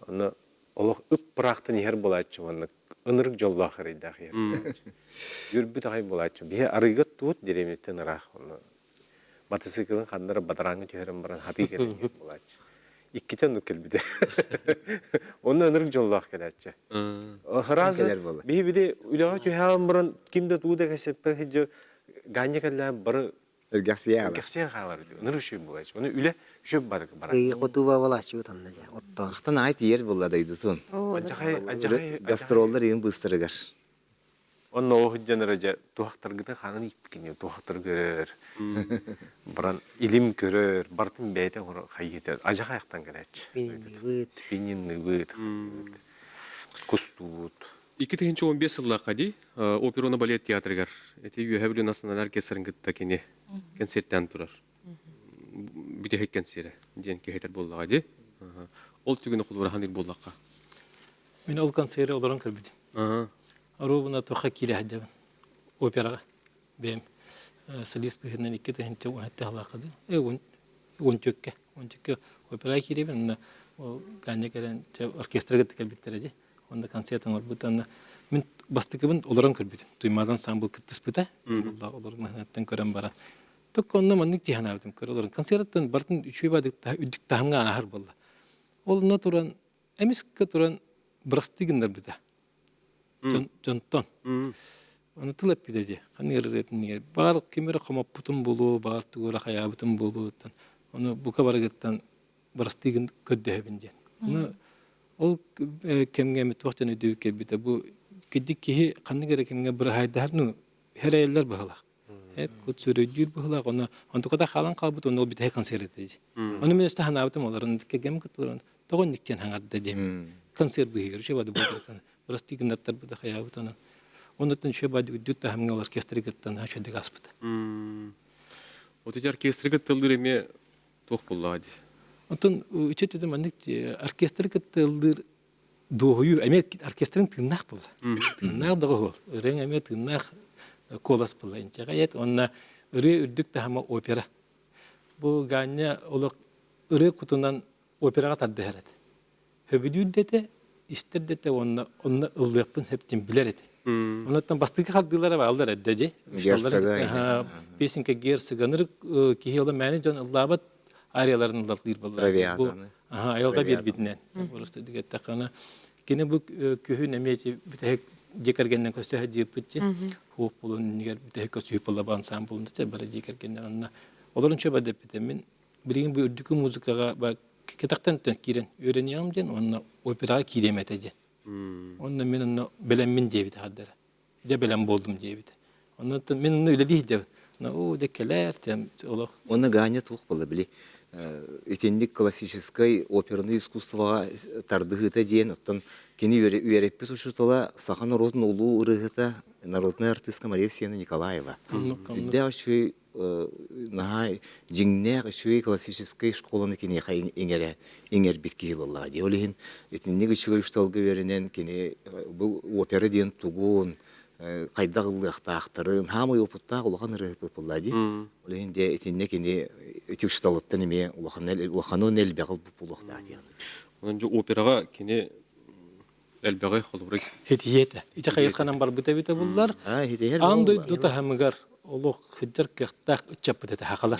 Онно олох ып-ыраахтан иһэр буолааччы уонна ынырык дьоллоох эрэйдээх иһэр буолааччы. Үөрбүт аҕай буолааччы. Биһи арыыга туут дэриэбинэттэн ыраах онно матасыыкылын ханна эрэ бадарааҥҥа түһэрэн баран хатыы кэлэн иһэр буолааччы. Иккитэ оннук кэлбитэ. Онно ынырык дьоллоох кэлээччи. Сразу биһи били үлэҕэ түһээн баран ким да туу да кэсэппэ сылдьар Ганя кэллээн бары Эргэхсийэ хаалар. хаалар. Ынырык үчүгэй буолааччы. Ону үлэ үчүгэй бары барар. Ый хотуба буолааччыбыт анна дьэ оттоон. Ахтан аҕай тиийэр буолла дойдутун. Адьахай адьахай Гастроллар иһин быыстарыгар. Онно ол сылдьан эрэ дьэ туһахтаргытын хаанын ииппиккин туһахтары көрөр, баран илим көрөр, барытын бэйэтэ оҥоро хайыыта адьаха айахтан кэлээччи. Спиннибыт. Спиннинныбыт, кустуубут. 2015 сыллаахха дии операны балет театрыгар ити Үөһээ Бүлүү национальнай оркестрын кытта кини концертаан турар. Бүтэһик кэнсиэрэ диэн киһитэр буоллаҕа дии. Ол түгэни холурахан буоллахха. Мин ол концеры олорон көрбүтүм. Оруобуна туохха киирэ сылдьабын операҕа бэйэм солист быһыытынан икки тыһыынча уон сэттэ сыллаахха дуу уон түөккэ уон түөккэ операҕа киирэбин онно ол Ганя кэлэн оркестры кытта кэлбиттэрэ дии онно концерт оҥорбут онно мин бастакыбын олорон көрбүтүм Туймаадан ансамбл кыттыспыта олорон маһынаттан көрөн баран только онно маннык дии санаабытым көрө олорон концерттан барытын үчүгэй баадык үрдүк таһымҥа ааһар буолла ол онно туран эмискэ туран бырастыы гыннарбыта дьонтон. Аны тыл эппитэ дии, ханнык ырыатынныгар баҕар ким эрэ хомоппутум буолуо, баҕар тугу эрэ хайаабытым буолуо ону бука барыгыттан бырастыыгын көрдөһөбүн диэн. Ону ол кэмҥэ эмит туох диэн өйдөбүл кэлбитэ бу кырдьык киһи ханнык эрэ кэмҥэ быраһаайдаһар ну хэрэйэллэр быһыылаах. Кут сүрөйдүүр быһыылаах ону онтуката хаалан хаалбыт уонна ол бүтэһик концерт этэ дии. Ону мин өстө санаабытым олорон кэргэммин кытта олорон тоҕо инник диэн хаҥарда диэн концерт быыһыгар үчүгэй бады буолбут бырастыы гыннартарбыта хайаабыт онон оннуттан үчүгэй бады үрдүк таһымҥа ол оркестры кытта наһаа үчүгэйдик ааспыта. Вот эти оркестры кытта ыллыыр эмиэ туох буоллаҕа дии? Оттон үчүгэй маннык оркестры кытта ыллыыр дуоһуйуу эмиэ оркестрын тыыннаах буолла. Тыыннаах да уол. Ырыаҥ эмиэ тыыннаах куолас буолла. Инчэҕэй уонна ырыа үрдүк таһыма опера. Бу Ганя олох ырыа кутунан операҕа тардыһар этэ. Хөбүлүүр да этэ, истэр да этэ уонна онно ыллыахпын сөп диэн билэр этэ. Оннуттан бастакы хардыылара бааллар эрдэ дии. Песенка герцога киһи ола мээнэ дьон ыллаабат арияларын ыллатыыр буоллар. Бу айылҕа биэрбитинэн. Просто дигэттаххана кини бу күһүн эмиэ бүтэһик дьиэ кэргэнинэн көстө сылдьыппыт хуох булун иннигэр бүтэһик көсүһүп буолла ансамблын бары дьиэ кэргэннэр онно олорун чөбө дэппитэ мин билигин бу үрдүкү музыкаҕа кэтэхтэн киирэн үөрэниэҕим диэн уонна операҕа киириэм этэ диэн онно мин онно бэлэммин диэбитэ хардара дьэ бэлэм буоллум диэбитэ онно мин онно үлэлии сылдьабын оо дьэ кэлээр олох Уонна Ганя туох буолла били итинник классическай опернай искусствоҕа тардыһыыта диэн оттон кини үөрэппит учуутала саха норуотун улуу ырыаһыта народнай артыыска Мария Евсеевна Николаева. Үрдээх үчүгэй наһаа дьиҥнээх үчүгэй классическай школаны киниэхэ иҥэрэ иҥэрбит киһи буоллаҕа дии. Ол иһин итинник үчүгэй учууталга үөрэнэн кини бу опера диэн тугун, хайдах ыллыахтаахтарын, хаамай опыттаах улахан ырыаһыт буоллаҕа дии. Ол иһин дьэ итиннэ кини ити учууталыттан эмиэ улахан улаханын элбэҕи ылбыт буолуохтаах диэн. Онон дьэ операҕа кини элбэҕи холобура Хитиһиэ этэ. Ити хайысханан барбыт эбитэ буллар. Аан дойду таһымыгар олох сылдьар кыахтаах ыччаппыт этэ хахалар.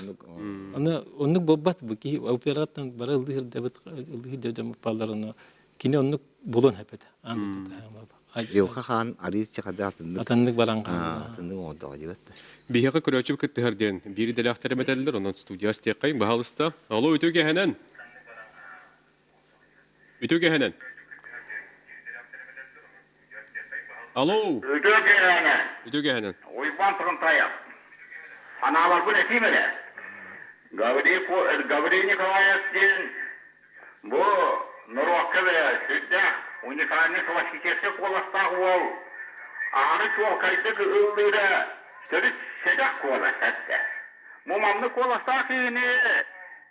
Аны оннук буолбат бу киһи операттан бары ыллыы сылдьабыт ыллыы сылдьар дьоммут бааллар ону кини оннук булан эппэтэ аан дойду таһымыгар. Дьылха хаан арыычча хада атыннык атыннык баран хаалла. Атыннык оҥордоҕо диэбэт да. Биһиэхэ көрөөччү кыттыһар диэн биир идэлээхтэр этэллэр, онон студия астиэххэйин баһаалыста. Алло, үтүө кэһэнэн! Үтүө кэһэнэн! Алло! Үтүө кэһэнэн! Үтүө кэһэнэн! Уйбаан Турунтаев. Санааларбын этиим эрэ. Гаврил, Гаврил Николаев диэн бу норуокка бэрэ сүрдээх уникальный классическай куоластаах уол аһары чуолкайдык ыллыыра төрүт сэдэх куолас этэ. Бу маннык куоластаах киһини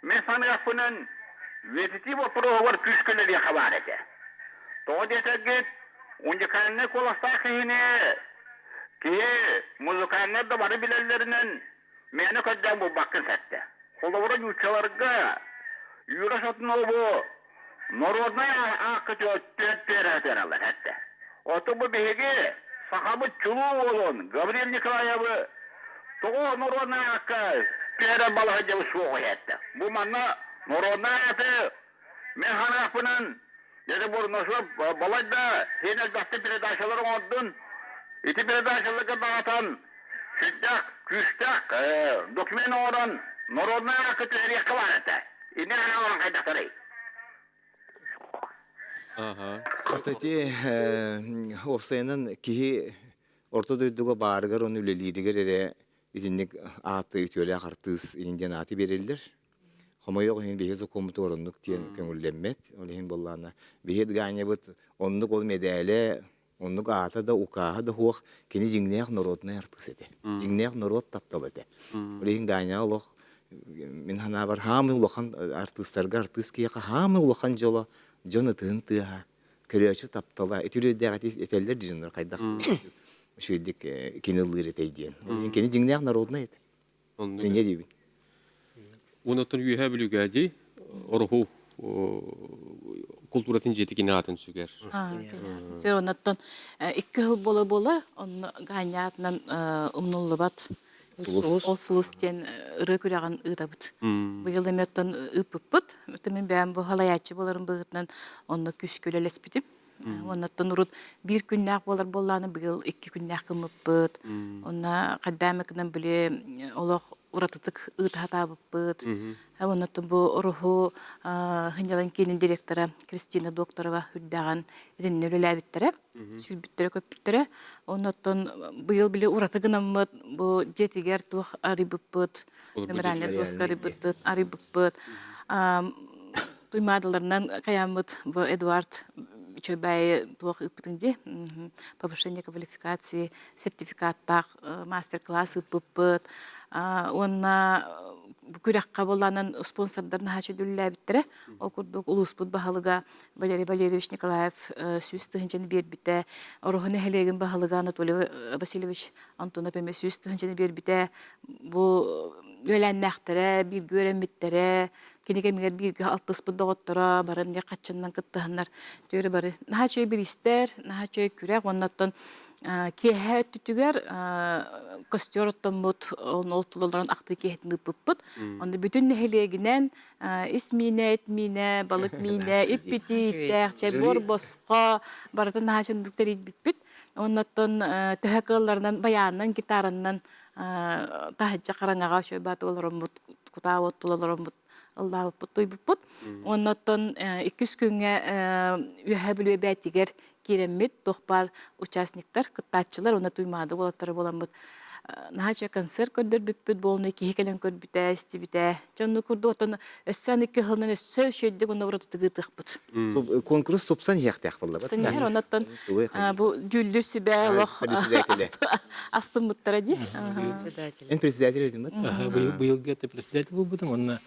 мин саныахпынан. Үйэтитии боппуруоһугар күүскэ үлэлиэххэ баар этэ. Тоҕо диэтэргит, уникальнай куоластаах киһини киһи музыкальнай да бары билэллэринэн мээнэ көрдөөн булбаккын сэттэ. Холобура, нууччаларга Юра Шатунову народнай аакка түөрэ эттэ. Оттон бу биһиги сахабыт чулуу уолун Гаврил Николаевы тоҕо народнай аакка түһэрэр балаһыанньабыт суох эттэ. Бу манна народнай ааты мен ханаахпынан дьэ Бурнашов балайда син элбэхтик передачалар оҥордун. Ити передачаларга даҕатан сүрдээх күүстээх документ оҥорон народнай аакка түһэриэххэ баар этэ. Иннин анааларын хайдахтарый? Ити уопсайынан киһи орто дойдуга баарыгар уонна үлэлииригэр эрэ итинник ааты үтүөлээх артыыс иһин диэн ааты биэрэллэр. Хомойуох иһин биһиги сокуоммутугар оннук диэн көҥүллэммэт. Ол иһин буоллаҕына биһиги Гаанньабыт оннук ол мэдээлэ Оннук аата да, укааһа да суох кини дьиҥнээх норуодунай артыыс этэ. Дьиҥнээх норуот таптала этэ. Ол иһин Ганя олох мин санаабар хаамый улахан артыыстарга артыыс киһиэхэ хаамый улахан дьоло дьон ытыһын тыаһа, көрөөччү таптала ити үлэдээх этэллэр дьоннор хайдах үчүгэйдик кини ыллыыр этэй диэн. Ол иһин кини дьиҥнээх народнай этэ. Оннук. Инньэ диибин. Онтон Үөһээ Бүлүүгэ дии Ороһу култууратын дьиэтигин аатын сүгэр. Сир оннуттан икки сыл буола-буола онно Ганя аатынан умнуллубат ол сулус диэн ырыа күрэҕин ыытабыт. Быйыл эмиэ оттон ыыппыппыт. Мин бэйэм бу салайааччы буоларым быһыытынан онно күүскэ үлэлэспитим. Оннуттан урут биир күннээх буолар буоллаҕына быйыл икки күннээх гыммыппыт. Онно хайдаан гынан били олох уратытык ыыта сатаабыппыт. Оннуттан бу Ороһу сынньалаҥ киинин директора Кристина Докторова үрдээҕин итиннэ үлэлээбиттэрэ, сүүрбүттэрэ-көппүттэрэ. Оннуттан быйыл били ураты гынаммыт бу дьиэтигэр туох арыйбыппыт, мемориальнай доска арыйбыппыт, арыйбыппыт. Туймаадаларынан хайааммыт бу Эдуард Чөбэйи туох ыыппытын дии повышение квалификации сертификаттаах мастер-класс ыыппыппыт уонна бу күрэххэ буоллаанан спонсордар наһаа үлэлээбиттэрэ. Ол курдук улууспут баһылыга Валерий Валерьевич Николаев 100 тыһыынчаны биэрбитэ, Ороһу нэһилиэгин баһылыга Анатолий Васильевич Антонов эмиэ 100 тыһыынчаны биэрбитэ. Бу үөлээннээхтэрэ, бииргэ үөрэммиттэрэ, Кини кэмигэр бииргэ алтыспыт доҕотторо бары эмиэ хаччыннан кыттыһаннар түөрэ бары наһаа үчүгэй бириистэр, наһаа үчүгэй күрэх уонна оттон киэһэ өттүтүгэр костер оттоммут, ол тулаларын ахтыы киэһэтин ыыппыппыт. Онно бүтүн нэһилиэгинэн ис миинэ, эт миинэ, балык миинэ, иппитии иттээх, чэбор босхо барытын наһаа үчүгэй тэрийбиппит. Оннуттан төһө кыалларынан баянынан, гитаранан таһырдьа хараҥаҕа үчүгэй баатык олороммут кутаа уот тула олороммут ыллаабыппыт туйбуппут. Оннуттан иккис күҥҥэ Үөһээ Бүлүү эбээтигэр киирэммит туох баар участниктар, кыттааччылар уонна Туймаада уолаттара буоламмыт наһаа үчүгэй концерт көрдөрбүппүт, буолунай киһи кэлэн көрбүтэ, истибитэ. Дьэ оннук курдук оттон өссө аны икки сылынан өссө үчүгэйдик уонна уратытык ыытыахпыт. Конкурс супсан иһиэхтээх буолла. Супсан иһэр, оннуттан бу дьүүллүүр сүбэ олох астыммыттара дии. Эн председатель этим бат? Быйылгы это председатель буолбутум уонна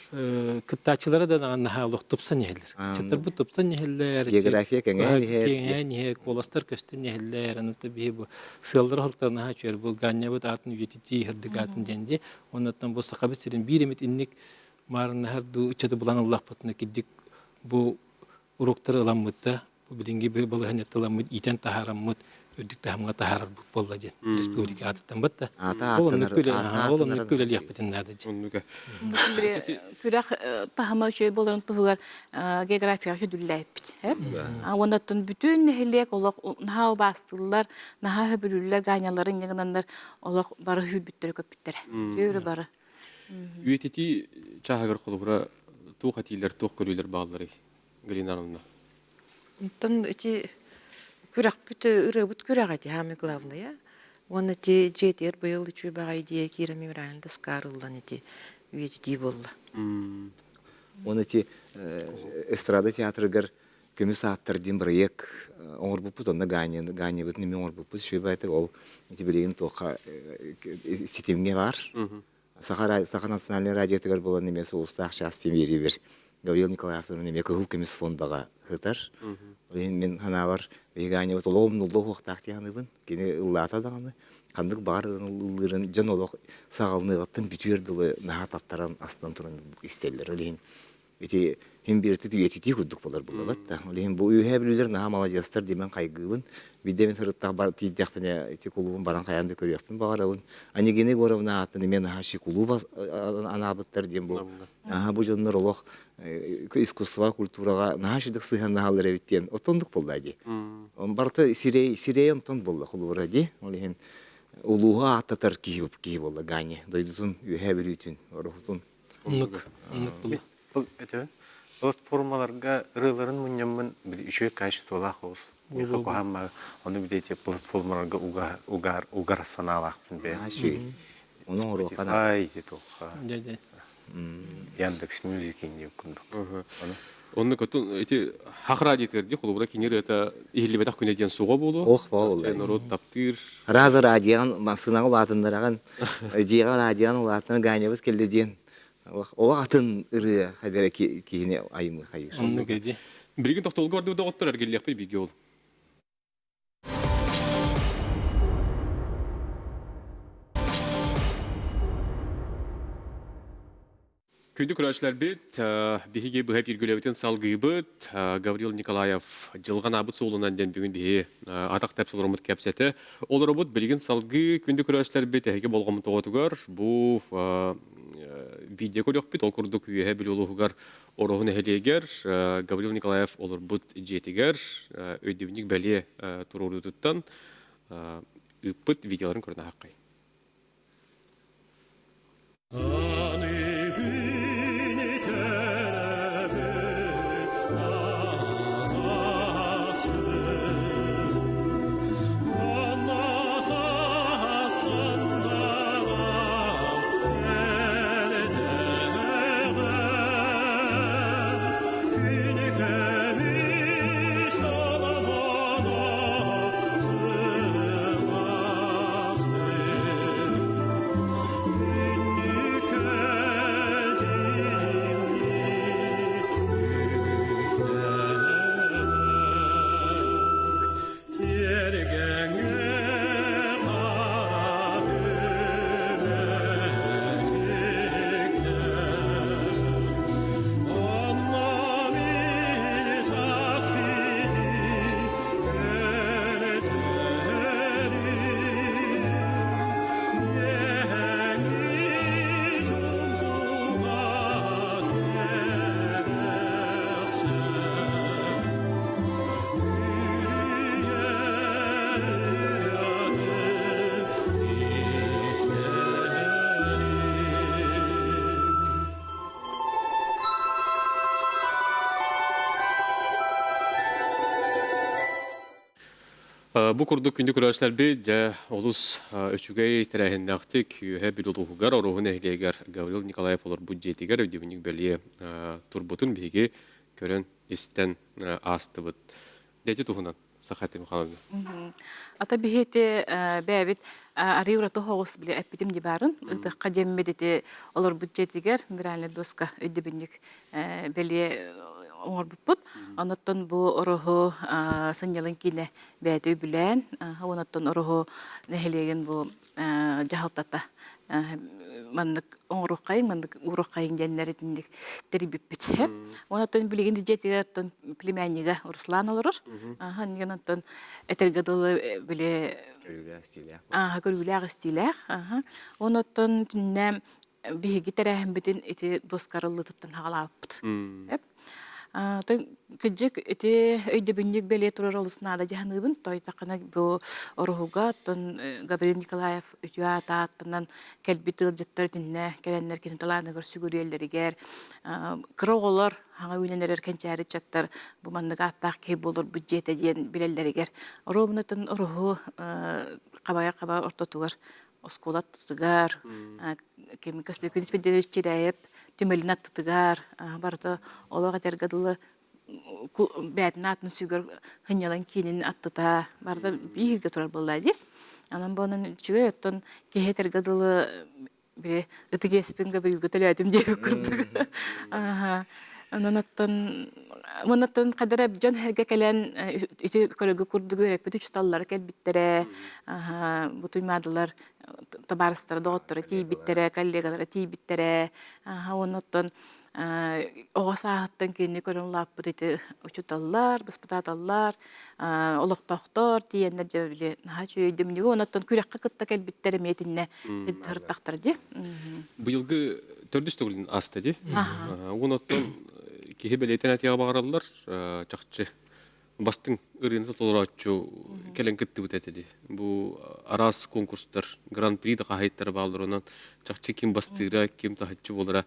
кыттааччылара да наһаа олох тупсан иһэллэр. Чаттарбыт тупсан иһэллэр. География кэҥээн иһэр. Кэҥээн иһэр, куоластар көстөн иһэллэр. Аны биһи бу сыаллара хоруктар наһаа үчүгэй. Бу Гаанньабыт аатын үйэтитии, сырдык аатын диэн дии. Оннуттан бу Сахабыт сирин биир эмит инник маарыннаһар дуу ыччаты булан ыллахпытына кирдик бу уруоктары ыламмыт бу билиҥҥи балаһыанньаттан ыламмыт иитэн таһаараммыт үрдүк таһымҥа таһаарарбыт буолла диэн республика аатыттан батта ол оннук ол оннук үлэлиэхпитин наада оннуга күрэх таһыма үчүгэй буоларын туһугар географияҕа сүдүллээппит уоннаттан бүтүн нэһилиэк олох наһаа убаастыыллар наһаа сөбүлүүллэр гааняларын гынаннар олох бары сүүрбүттэрэ көппүттэрэ өрө бары Үйэтитии чааһыгар холобура туох этиилэр, туох көрүүлэр баалларый, Галина Ивановна? Онтон ити күрэхпит ырыабыт күрэҕэ ити самое главное. Уонна ити дьиэтигэр быйыл үчүгэй баҕайы идея киирэн мемориальный доска арыллан ити үйэтитии буолла. Уонна ити эстрада театрыгар көмүс ааттар диэн бырайыак оҥорбуппут, онно Гаанньабытын эмиэ оҥорбуппут. Үчүгэй ол ити билигин туохха ситимҥэ баар. Саха, Саха национальнай радиотыгар буолан эмиэ сулустаах чаас диэн биэриибэр. Гаврил Николаевтан эмиэ Кыһыл көмүс фондаҕа сытар. Ол иһин мин санаабар биһиги Гаанньабыт олох умнулла уһуохтаах дии саныыбын. Кини ыллаата даҕаны ханнык баҕар ыллыырын дьон олох саҕаланыаҕыттан бүтүөр дылы наһаа таттаран астынан туран истэллэр. Ол иһин ити иһин бииртэ үйэтитии курдук буолар буоллабат да. Ол иһин бу үөһээ бүлүүлэр наһаа маладьыастар диэн хайгыыбын. Биирдэ мин сырыттах бар тиийдэхпинэ ити кулуубун баран хайаан да көрүөхпүн баҕарабын. Анегина Егоровна аатын эмиэ наһаа кулууба анаабыттар диэн бу Аха бу дьоннор олох искусствоҕа, культураҕа наһаа үчүгдүк сыһыаннаһаллар эбит диэн оттондук буолла дии. Он барыта сирэй сирэй онтон буолла холобура дии. Ол иһин улууһу ааттатар киһи киһи буолла Ганя. Дойдутун үөһээ Бүлүүтүн, Ороһутун. Оннук, оннук буолла. Бұл этебин. Платформаларга ырыаларын мунньаммын били үчүгэй качестволаах оҕус. Миэхэ куһааммар ону били платформаларга угар угар санаалаахпын бэйэм. Ону оҥоруохха Spotify туохха. Яндекс Мюзик инни курдук. Онно көтөн ити хахра диэтигэр ди холобура кини ырыата иһиллибэтэх күнэ диэн суоҕа буолуо. Ох буолла. Норуот таптыыр. Раза радиоҕын массыынаҕа улаатыннараҕын, дьиэҕэ радиоҕын улаатыннар Ганябыт кэллэ диэн олох атын ырыа хадара киһини айымы хайыыр. Оннук эди. Билигин тохтолго бардыбыт доҕоттор эргиллиэхпит бииргэ ол. Күндү көрөөччүлэрбит, биһиги быһа эфиргүлэбитин салгыыбыт. Гаврил Николаев дьылҕан аабыт суолунан диэн бүгүн биһи атах тэпс олороммут кэпсэтэ олоробут. Билигин салгыы күндү көрөөччүлэрбит эһиги болҕомтоҕутугар бу видео көрүөхпүт. Ол курдук Үөһэ Бүлүү улууһугар Ороһу нэһилиэгэр Гаврил Николаев олорбут дьиэтигэр өйдөбүнньүк бэлиэ туруоруутуттан ыыппыт видеоларын көрөн аһаххай. Бу курдук күндү көрөөччүлэрбит дьэ олус үчүгэй тэрээһиннээхтик Үөһээ Бүлүү улууһугар Ороһу нэһилиэгэр Гаврил Николаев олорбут дьиэтигэр өйдөбүнньүк бэлиэ турбутун биһиги көрөн истэн аастыбыт. Дэти туһунан Саха Михайловна. Ата биһиэти бэйэбит арыы ураты оҕус били эппитим ди баарын ытыахха диэммит ити олорбут дьиэтигэр мемориальный доска өйдөбүнньүк бэлиэ оҥорбуппут. Онуттан бу ороһу сынньалаҥ киинэ бэйэтэ үбүлээн, онуттан ороһу нэһилиэгин бу дьаһалтата маннык оҥоруоххайыҥ, маннык ууруоххайыҥ диэннэр итинник тэрийбиппит. Онтон билигин дьиэтигэр оттон племяннига Руслан олорор. Аха, онтон этэргэ дылы били Көрүүлээх истиилээх. Ааха, көрүүлээх истиилээх. Аха. Онтон түннэ биһиги тэрээһинбитин ити дуоскарыллыытыттан хаҕалаабыппыт. Кырдьык, ити өйдөбүнньүк бэлиэ турар олус наада дии саныыбын. Тойтаххына бу Ороһуга оттон Гаврил Николаев үтүө аата ааттанан кэлбит ыалдьыттар итиннэ кэлэннэр кини талааныгар сүгүрүйэллэригэр кыра оҕолор хаҥа үүнэн эрэр кэнчээри ыччаттар бу маннык ааттаах киһи буоларбыт дьиэтэ диэн билэллэригэр оруобунатын Ороһу хабайар хаба ортотугар оскуола аттытыгар ким Көстөкүүн Испирдиэвич Чирээйэп түмэлин аттытыгар барыта олох этэргэ дылы бэйэтин аатын сүгэр сынньалаҥ киинин аттыта барыта бииргэ турар буолла дии. Онон бу онон үчүгэй оттон киһи этэргэ дылы били ытык иэспин Гаврилга төлөөтүм диэбит курдук. Аха. Онон оттон Онон хадара дьон эргэ кэлэн ити көрөгү курдук үөрэппит учууталлара кэлбиттэрэ, бу туймаадылар табаарыстара, доҕотторо тиийбиттэрэ, коллегалара тиийбиттэрэ. Уонна оттон оҕо сааһыттан кинини көрөн улааппыт ити учууталлар, баспытааталлар, олохтоохтор тиийэннэр дьэ били наһаа үчүгэй өйдөбүнньүгү уонна оттон күрэххэ кытта кэлбиттэр эмиэ итиннэ сырыттахтара дии. Быйылгы төрдүс төгүлүн ааста дии. Уон оттон киһи бэлиэтэн этиэҕэ баҕараллар, чахчы бастыҥ ырыаны толорооччу кэлэн кыттыбыт этэ дии. Бу араас конкурстар, гран-при да хаһайыттара бааллар, онон чахчы ким бастыыра, ким таһыччы буолара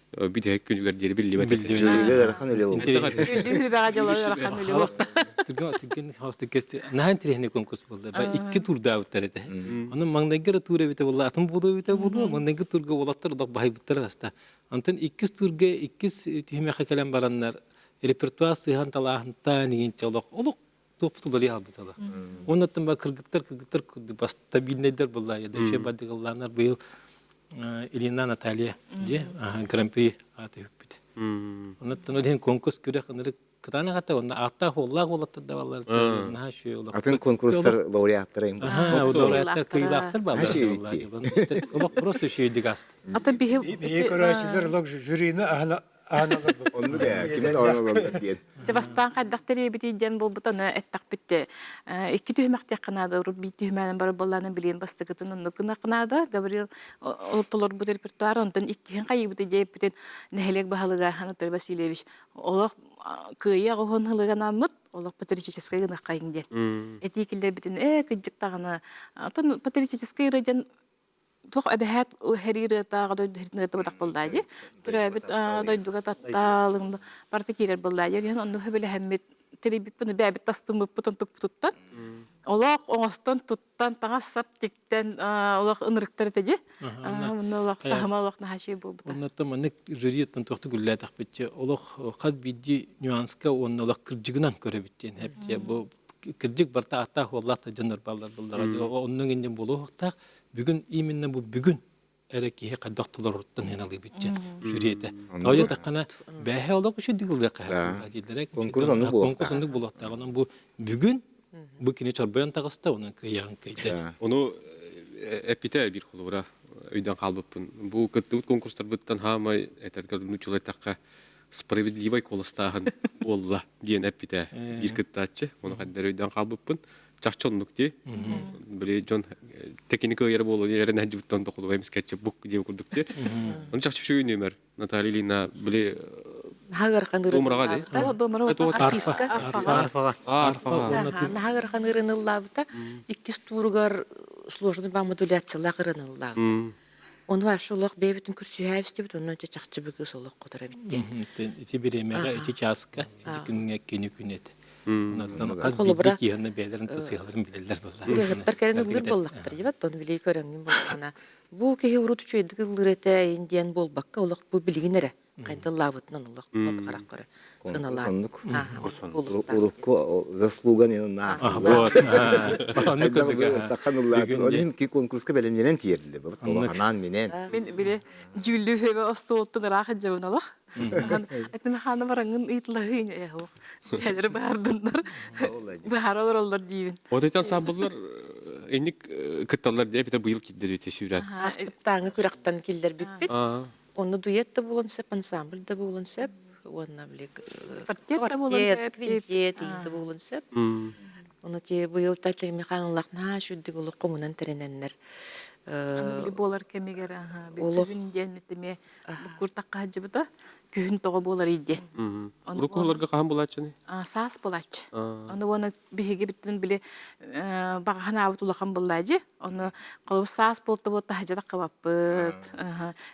бүтэһик күнүгэр диэри биллибэт этэ. Ыарахан үлэ буолбут. Үрдүк дьоло ыарахан үлэ буолта. Түргэн хаустык наһаа интэриэһинэй конкурс буолла. Икки туурдаабыттар этэ. Онон маҥнайгы эрэ туур эбитэ буолла, атын буолуо эбитэ буолуо. Маҥнайгы туурга уолаттар олох баһыйбыттара аста. Онтон иккис туурга иккис түһүмэххэ кэлэн бараннар репертуар сыһан талааһынтаан игинчэ олох олох туохпут уларыйа хаалбыта. Оннуттан ба кыргыттар кыргыттар курдук стабильнайдар буолла. Ядыше бадыгаллаанар быйыл Ирина Наталья дьэ гран-при ааты үкпүт. Оннуттан ол иһин конкурс күрэх ынырык кытаанах ата онно ааттаах уоллаах уолаттар да баллар наһаа үчүгэй олох. Атын конкурстар лауреаттара им. Лауреаттар кыйылаахтар баллар. Олох просто үчүгэйдик аста. Ата биһи Биһи көрөөччүлэр олох жюрини аһана Оннук ээ, кимин оонолорбут диэн. Дьэ бастаан хайдах тэрийэбитий диэн буолбут аны эттэхпит икки түһүмэхтиэххэ наада урут биир түһүмэҕинэн барар буоллаҕына билигин бастакытын оннук гыныахха наада Гаврил толорбут репертуар онтон иккиһин хайыыбытый диэбиппитин нэһилиэк баһылыга Анатолий Васильевич олох кыайыы аҕыһын ылыганааммыт олох патриотическай гыныаххайыҥ диэн этии киллэрбитин ээ кырдьык даҕаны оттон патриотическай ырыа диэн туох эбэһээт һэрии ырыатааҕы дойду һирин ырыата бадах буоллаа дии төрөөбүт дойдуга таптаалыҥ барыта киирэр буоллаа дии ол онну сөбүлэһэммит тэрийбиппин бэйэбит тастыммыппытын тукпутуттан олох оҥостон туттан таҥас-сап тиктэн олох ынырыктар этэ дии онно олох таһыма олох наһаа үчүгэй буолбута Оннуттан маннык жюриттан туохтук үллээтэхпитчэ олох хас биирдии нюанска уонна олох кырдьыгынан көрөбүт диэн эптиэ бу кырдьык барыта ааттаах уоллаах да дьоннор бааллар буоллаҕа оннук иннин буолуохтаах бүгүн именно бу бүгүн эрэ киһи хайдах толоруттан ыналыыбыт диэн жюриэтэ. Тоҕо диэтэххинэ бээһэ олох үчүгэй ылыахха дииллэрэ. Конкурс оннук Конкурс оннук буолуохтаах. Онон бу бүгүн бу кини чорбойон таҕыста, онон кыайаҕын кыайда. Ону эппитэ биир холобура өйдөөн хаалбыппын. Бу кыттыбыт конкурстарбыттан хаамай этэргэ нууччалыы эттэххэ справедливай куоластааһын буолла диэн эппитэ биир кыттааччы. Ону хайдах өйдөөн хаалбыппын. Чахчы оннук дии. Били дьон текини кыайара буолуо эрэн сылдьыбыттан тохулуга эмискэччи бук диэ курдук дии. Ону чахчы үчүгэй нүөмэр. Наталья Ильина били Наһаа Домраҕа дии. Артистка. Арфаҕа. Арфаҕа. Наһаа ыарахан ырыаны ыллаабыта. Иккис тууругар сложный ба модуляциялаах ырыаны ыллаабыта. Ону вообще олох бэйэбитин көрсүһээбистибит, онон чахчы быгыс олох хотор эбит диэн. Ити бириэмэҕэ, ити чааска, ити күҥҥэ кини күн этэ. Онон хас биирдии киһини бэйэлэрин тасыһаларын билэллэр буоллар. Ырыаһыттар кэлэн ыллыыр буоллахтар, дебат, ону билии көрөҥҥүн буоллаҕына, бу киһи урут үчүгэйдик ыллыыр этэ диэн буолбакка, олох бу билигин эрэ хайдаллаабытынан олох от харах көрө сыналаан. Соннук. Урукку заслуган Онун ки конкурска бэлэмнэнэн тиэрдиле бу анаан минен. Мин били дьүүллүүр сүбэ остуолтун ыраах дьабын олох. Этин хаана бараңын ыйытлаһыын эһох. Бээлери баардыннар. Быһара олороллор диибин. Отойтан саабыллар инник кытталлар диэ битер быйыл киддер үтэ сүүрэн. Ааспыттааҥы күрэхтэн киллэрбиппит. Онно дуэт да буолуон сөп, ансамбль да буолуон сөп уонна били Квартет да буолуон квартет, квинтет иһин да буолуон сөп. Ону ти быйыл Татьяна Михайловна наһаа үчүгдүк олох хомунан тэринэннэр Аны били буолар кэмигэр күһүн диэн эмиэ буккуртахха сылдьыбыта күһүн тоҕо буоларый диэн. Урукку сылларга хаһан булааччыный? Саас булааччы. Аны уонна биһиги бүттүн били баҕа санаабыт улахан буоллаа дии. Ону холобур саас буолта таһырдьа таххыбаппыт.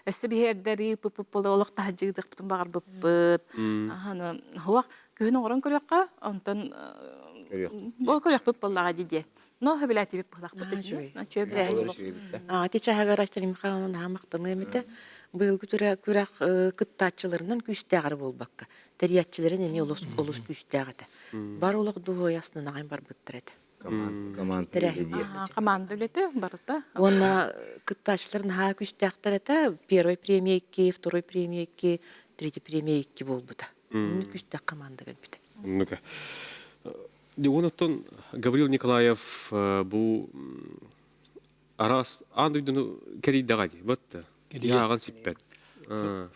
Өссө биһи эрдэ ыыппыппыт буолла олох таһырдьа ыытыахпытын баҕарбыппыт. Аны суох күһүн оҥорон көрүөххэ, онтон ол көрүөхпүт буоллаҕа дии диэн. Но сөбүлээтибит быһылаахпыт Үчүгэй. Ити чаһыгар Айталина Михайловна наһаа махтаныам этэ. Быйылгы күрэх кыттааччыларынан күүстээх эрэ буолбакка, тэрийээччилэрин эмиэ олус олус күүстээх этэ. Бар олох дуһуойа астынаҕайын барбыттар этэ. Команда үлэтэ. Команда үлэтэ барыта. Уонна кыттааччылар наһаа күүстээхтэр этэ. Первый премия икки, второй премия икки, третий премия икки буолбута. Оннук күүстээх команда кэлбитэ. Оннук. Оттон Гаврил Николаев бу араас аан дойдуну кэрийдэҕэ дии, батта. Ааҕан сиппэт.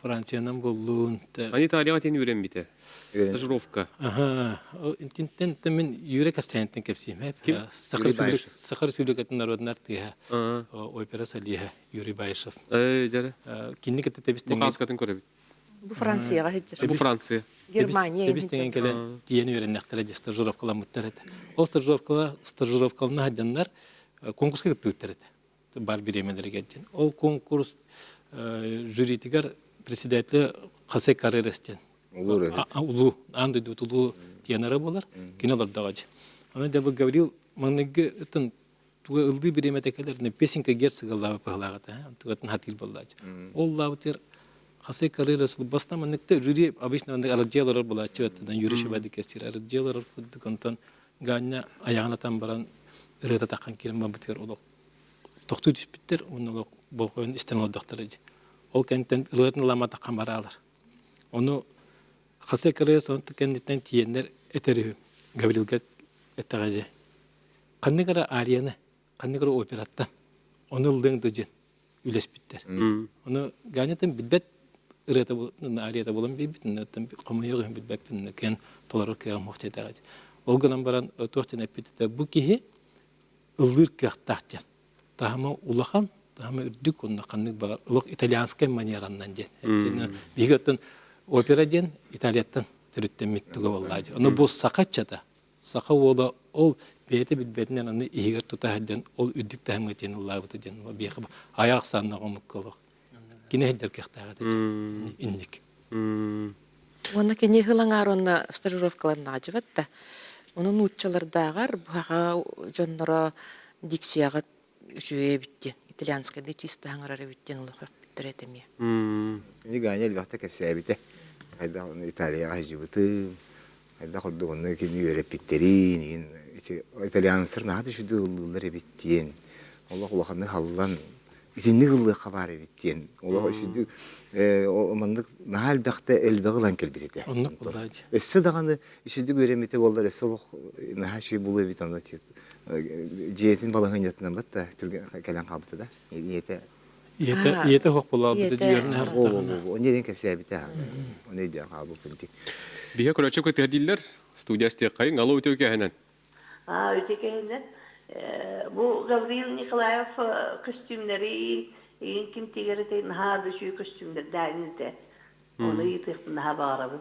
Франциянан буллуун. Аны Италияҕа тиэн үөрэммитэ. Стажировка. Аха. Интинтэн мин Юрий кэпсээнтэн кэпсиим. Саха Республикатын народун артыыһа, опера солиһа Юрий Баишев. Ээ, Кинини кытта тэбис Бу хааскатын көрөбүт. Бу Францияҕа сылдьар. Бу Франция. Германия. Тэбис тэҥэн кэлэн тиийэн үөрэннэхтэрэ дии стажировкаламмыттар этэ. Ол стажировкала стажировкалана сылдьаннар конкурска кыттыбыттар этэ. Бар бириэмэлэригэр диэн. Ол конкурс жюритигэр председателэ Хосе Каррерас диэн. Улуу, аан дойдубут улуу тенора буолар. Кини олордоҕо дии. Аны дьэ бу Гаврил маҥнайгы туга ыллыы бириэмэтэ кэлэр, песенка герцога ыллаабыт быһылаах этэ, тугатын хатыыр буоллааччы. Ол ыллаабытыгар хасай карьера баста манныкта жюри обычно маннык арылдьыйа олорор буолааччы баттадан Юрий Шибадик кэпсиир арылдьыйа олорор курдук онтон Ганя айаҕын атан баран ырыата таххан киирэн барбытыгар олох тохтуу түспүттэр уонна олох болҕойон истэн олордохтор дии. Ол кэнниттэн ырыатын ылааматаххан бараалар. Ону хасай карьера сонун кэнниттэн тиийэннэр этэр үһү Гаврилга эттэҕэ дии. Ханнык эрэ арияны, ханнык эрэ операттан ону ыллыаҥ да диэн үлэспиттэр. Ону Ганятын билбэт ырыата арията буолан биэрбит, хомойуох иһин билбэппин, кыайан толорор кыаҕым суох диэтэҕэ. Ол гынан баран туох диэн эппит бу киһи ыллыыр кыахтаах диэн. Таһыма улахан, таһыма үрдүк уонна ханнык баҕар олох итальянскай манераннан диэн. Биһиги оттон опера диэн Италияттан төрүттэммит туга буоллаа. Ону бу саха ыччата Саха уола ол бэйэтэ билбэтинэн аны иһигэр тута сылдьан ол үрдүк таһымҥа тиийэн ыллаабыта диэн биһиэхэ айах ахсааннаах омукка олох кини сылдьар кыахтаах этэ инник. Уонна кини ыһыл аҥаар уонна стажировкаларын аҕадьыбат да. Ону нууччалардааҕар быһаҕа дьонноро дикцияҕа үчүгэй эбит диэн, итальянскайдыы чисто хаҥарар эбит диэн олох өхпүттэр этэ эмиэ. Кини Ганя элбэхтэ кэпсээбитэ. Хайдах Италияҕа сылдьыбытым, хайдах курдук онно кини үөрэппиттэрин, иһин итальянецтар наһаа да үчүгэй ыллыыллар эбит диэн, олох улаханнык халлан итинник ыллыахха баар эбит диэн, олох үчүгэй маннык наһаа элбэхтэ элбэҕи ылан кэлбит этэ. Оннук буоллаа дии. Өссө даҕаны үчүгэй үөрэммитэ буоллар өссө олох наһаа үчүгэй буолуо эбит онно дьиэтин балаһыанньатынан батта кэлэн хаалбыта да ийэтэ ийэтэ ийэтэ суох буолаабыта диэн Оны диэн кэпсээбитэ оны өйдөөн хаалбыппын дии Биһэ көрөччү кытыа дииллэр студия астыаххайын алло үтүө кэһэнэн Аа үтүө кэһэнэн бу Гаврил Николаев көстүүмнэри иин ким тигэр этэй наһаа да үчүгэй көстүүмнэрдээх этэ ону ыйытыахпын наһаа баҕарабын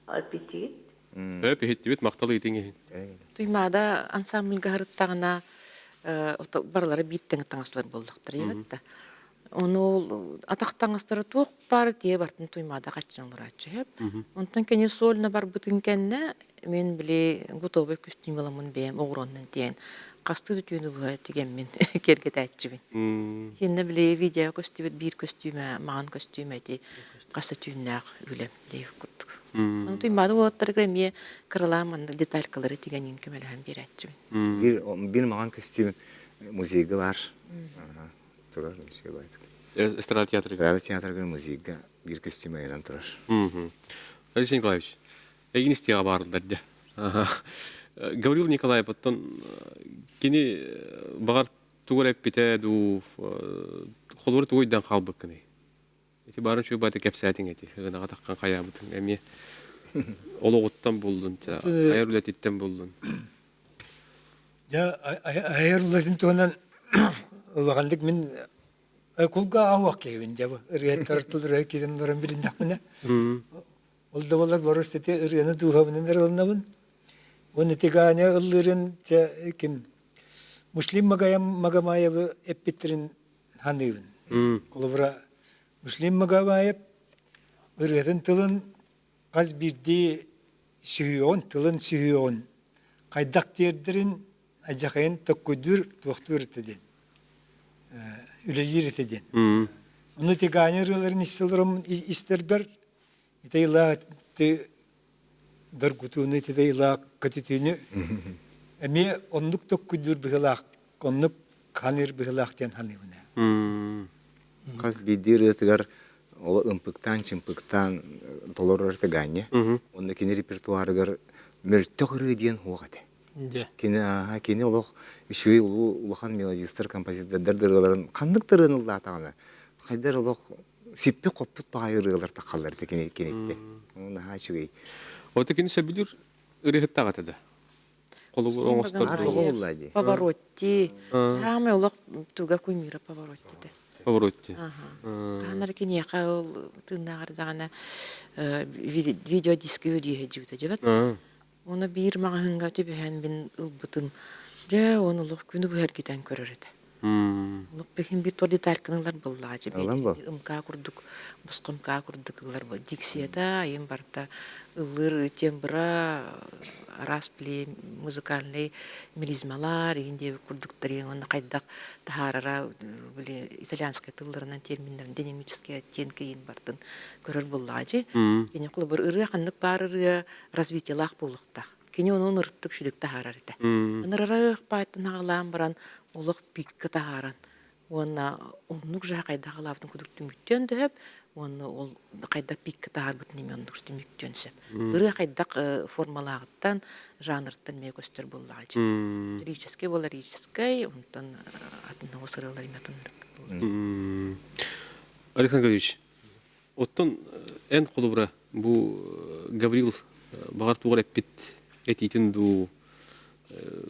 Эппиттигит? Өп, иһиттибит, махтал ыйытыҥ иһин. Туймаада ансамбльга һырыттаҕына барылара биир тэҥ таҥаслар буоллахтара да. Ону ол атах таҥастара туох баар тиэ бартын Туймаада хаччан олорааччы сөп. Онтон кини сольно барбытын кэннэ мен били готовый көстүүм ыламмын бэйэм оҕуруоннан тиэн хастыы да түүнү быһа тигэммин киэргэтээччибин. Синнэ били видео көстүбүт биир көстүүмэ маҕан көстүүмэ ити хас да түүннээх үлэм диэх курдук. Ону Туймаада уолаттарыгар эмиэ кыралаан маннык деталькалары тигэн көмөлөһөн биэрээччибин. Биир биир маҕан көстүүм музейга баар. Турар музейга баар. Эстрада театрыгар. Эстрада театрыгар музейга биир көстүүм айанан турар. Алексей Николаевич, эйигин истиэҕэ баарыллар дьэ. Гаврил Николаев оттон кини баҕар тугу эрэ эппитэ дуу, холобур тугу өйдөөн хаалбыккыный? Ити баарын үчүгэй баҕайытык кэпсээтиҥ эти, ыгынаҕа таххан хайаабытыҥ эмиэ олоҕуттан буллун, айар үлэтиттэн буллун. Дьэ, айар үлэтин туһунан улаханнык мин кулга аһуох киһибин дьэ бу ырыаһыттар тыл ырыа киирэн баран билиннэхпинэ ол да буоллар борус ити ырыаны дууһабынан ырылынабын уонна ити Ганя ыллыырын чэ ким Муслим Магомаевы эппиттерин саныыбын. Холобура, Муслим Магомаев ырыатын тылын хас биирдии сүһүөҕүн, тылын сүһүөҕүн хайдах тиэрдэрин алдьархайын төккүйдүүр, туохтуур этэ диэн, үлэлиир этэ диэн. Ону ити Ганя ырыаларын истэрбэр ити ыла доргутууну ити ыла көтүтүүнү эмиэ оннук төккүйдүүр быһыылаах оннук ханыыр быһыылаах диэн саныыбын Хас биирдии ырыатыгар Ол ымпыктаан-чымпыктаан толорор этэ Ганя. Онно кини репертуарыгар мөлтөх ырыа диэн суох этэ. Кини ааһа кини олох үчүгэй улуу улахан мелодистар, композитордар да ырыаларын ханнык да ырыаны ыллаатаҕына хайдар олох сиппит-хоппут баҕайы ырыалар таххаллар этэ кини киниттэн. Наһаа үчүгэй. Ото кини сөбүлүүр ырыаһыттаах этэ да. Холобур оҥостор дуу. Поворотти. Саамай олох туга кумира Поворотти этэ. Поворотти. Хаанар киниэхэ ол тыыннааҕар даҕаны видеодиски үдүйэ дьыбыта дьыбат. Оны биир маҕаһыынга түбэһэн мин ылбытым. Дьэ, оны олох күнү быһа эргитэн көрөр этэ. Олох бэһин биир туор детальканы ылар буоллаҕа дьэ ымка курдук босхо ымка курдук ылар диксията айым барыта ыллыыр тембра араас били музыкальный мелизмалар иһин диэбит курдуктар уонна хайдах таһаарара били итальянскай тылларынан терминнэрин динамический оттенки иһин бартын көрөр буоллаҕа дьи кини холобур ырыа ханнык баар ырыа развитиелаах буолуохтаах. Кини ону ынырыктык сүдүк таһаарар этэ. Ынырарах баайтын аҕалаан баран олох пикка таһааран уонна оннук же хайдах аҕалаабытын курдук түмүктүөн да сөп уонна ол хайдах пикка таһаарбытын эмиэ оннук түмүктүөн сөп. Ырыа хайдах формалааҕыттан, жанрыттан эмиэ көстөр буоллаҕа дии. Лирическэй буолар лирическэй, онтон атын оҕус ырыалар эмиэ атыннык. Александр Гаврильевич, Оттон эн холобура бу Гаврил баҕар тугу эрэ эппит этиитин дуу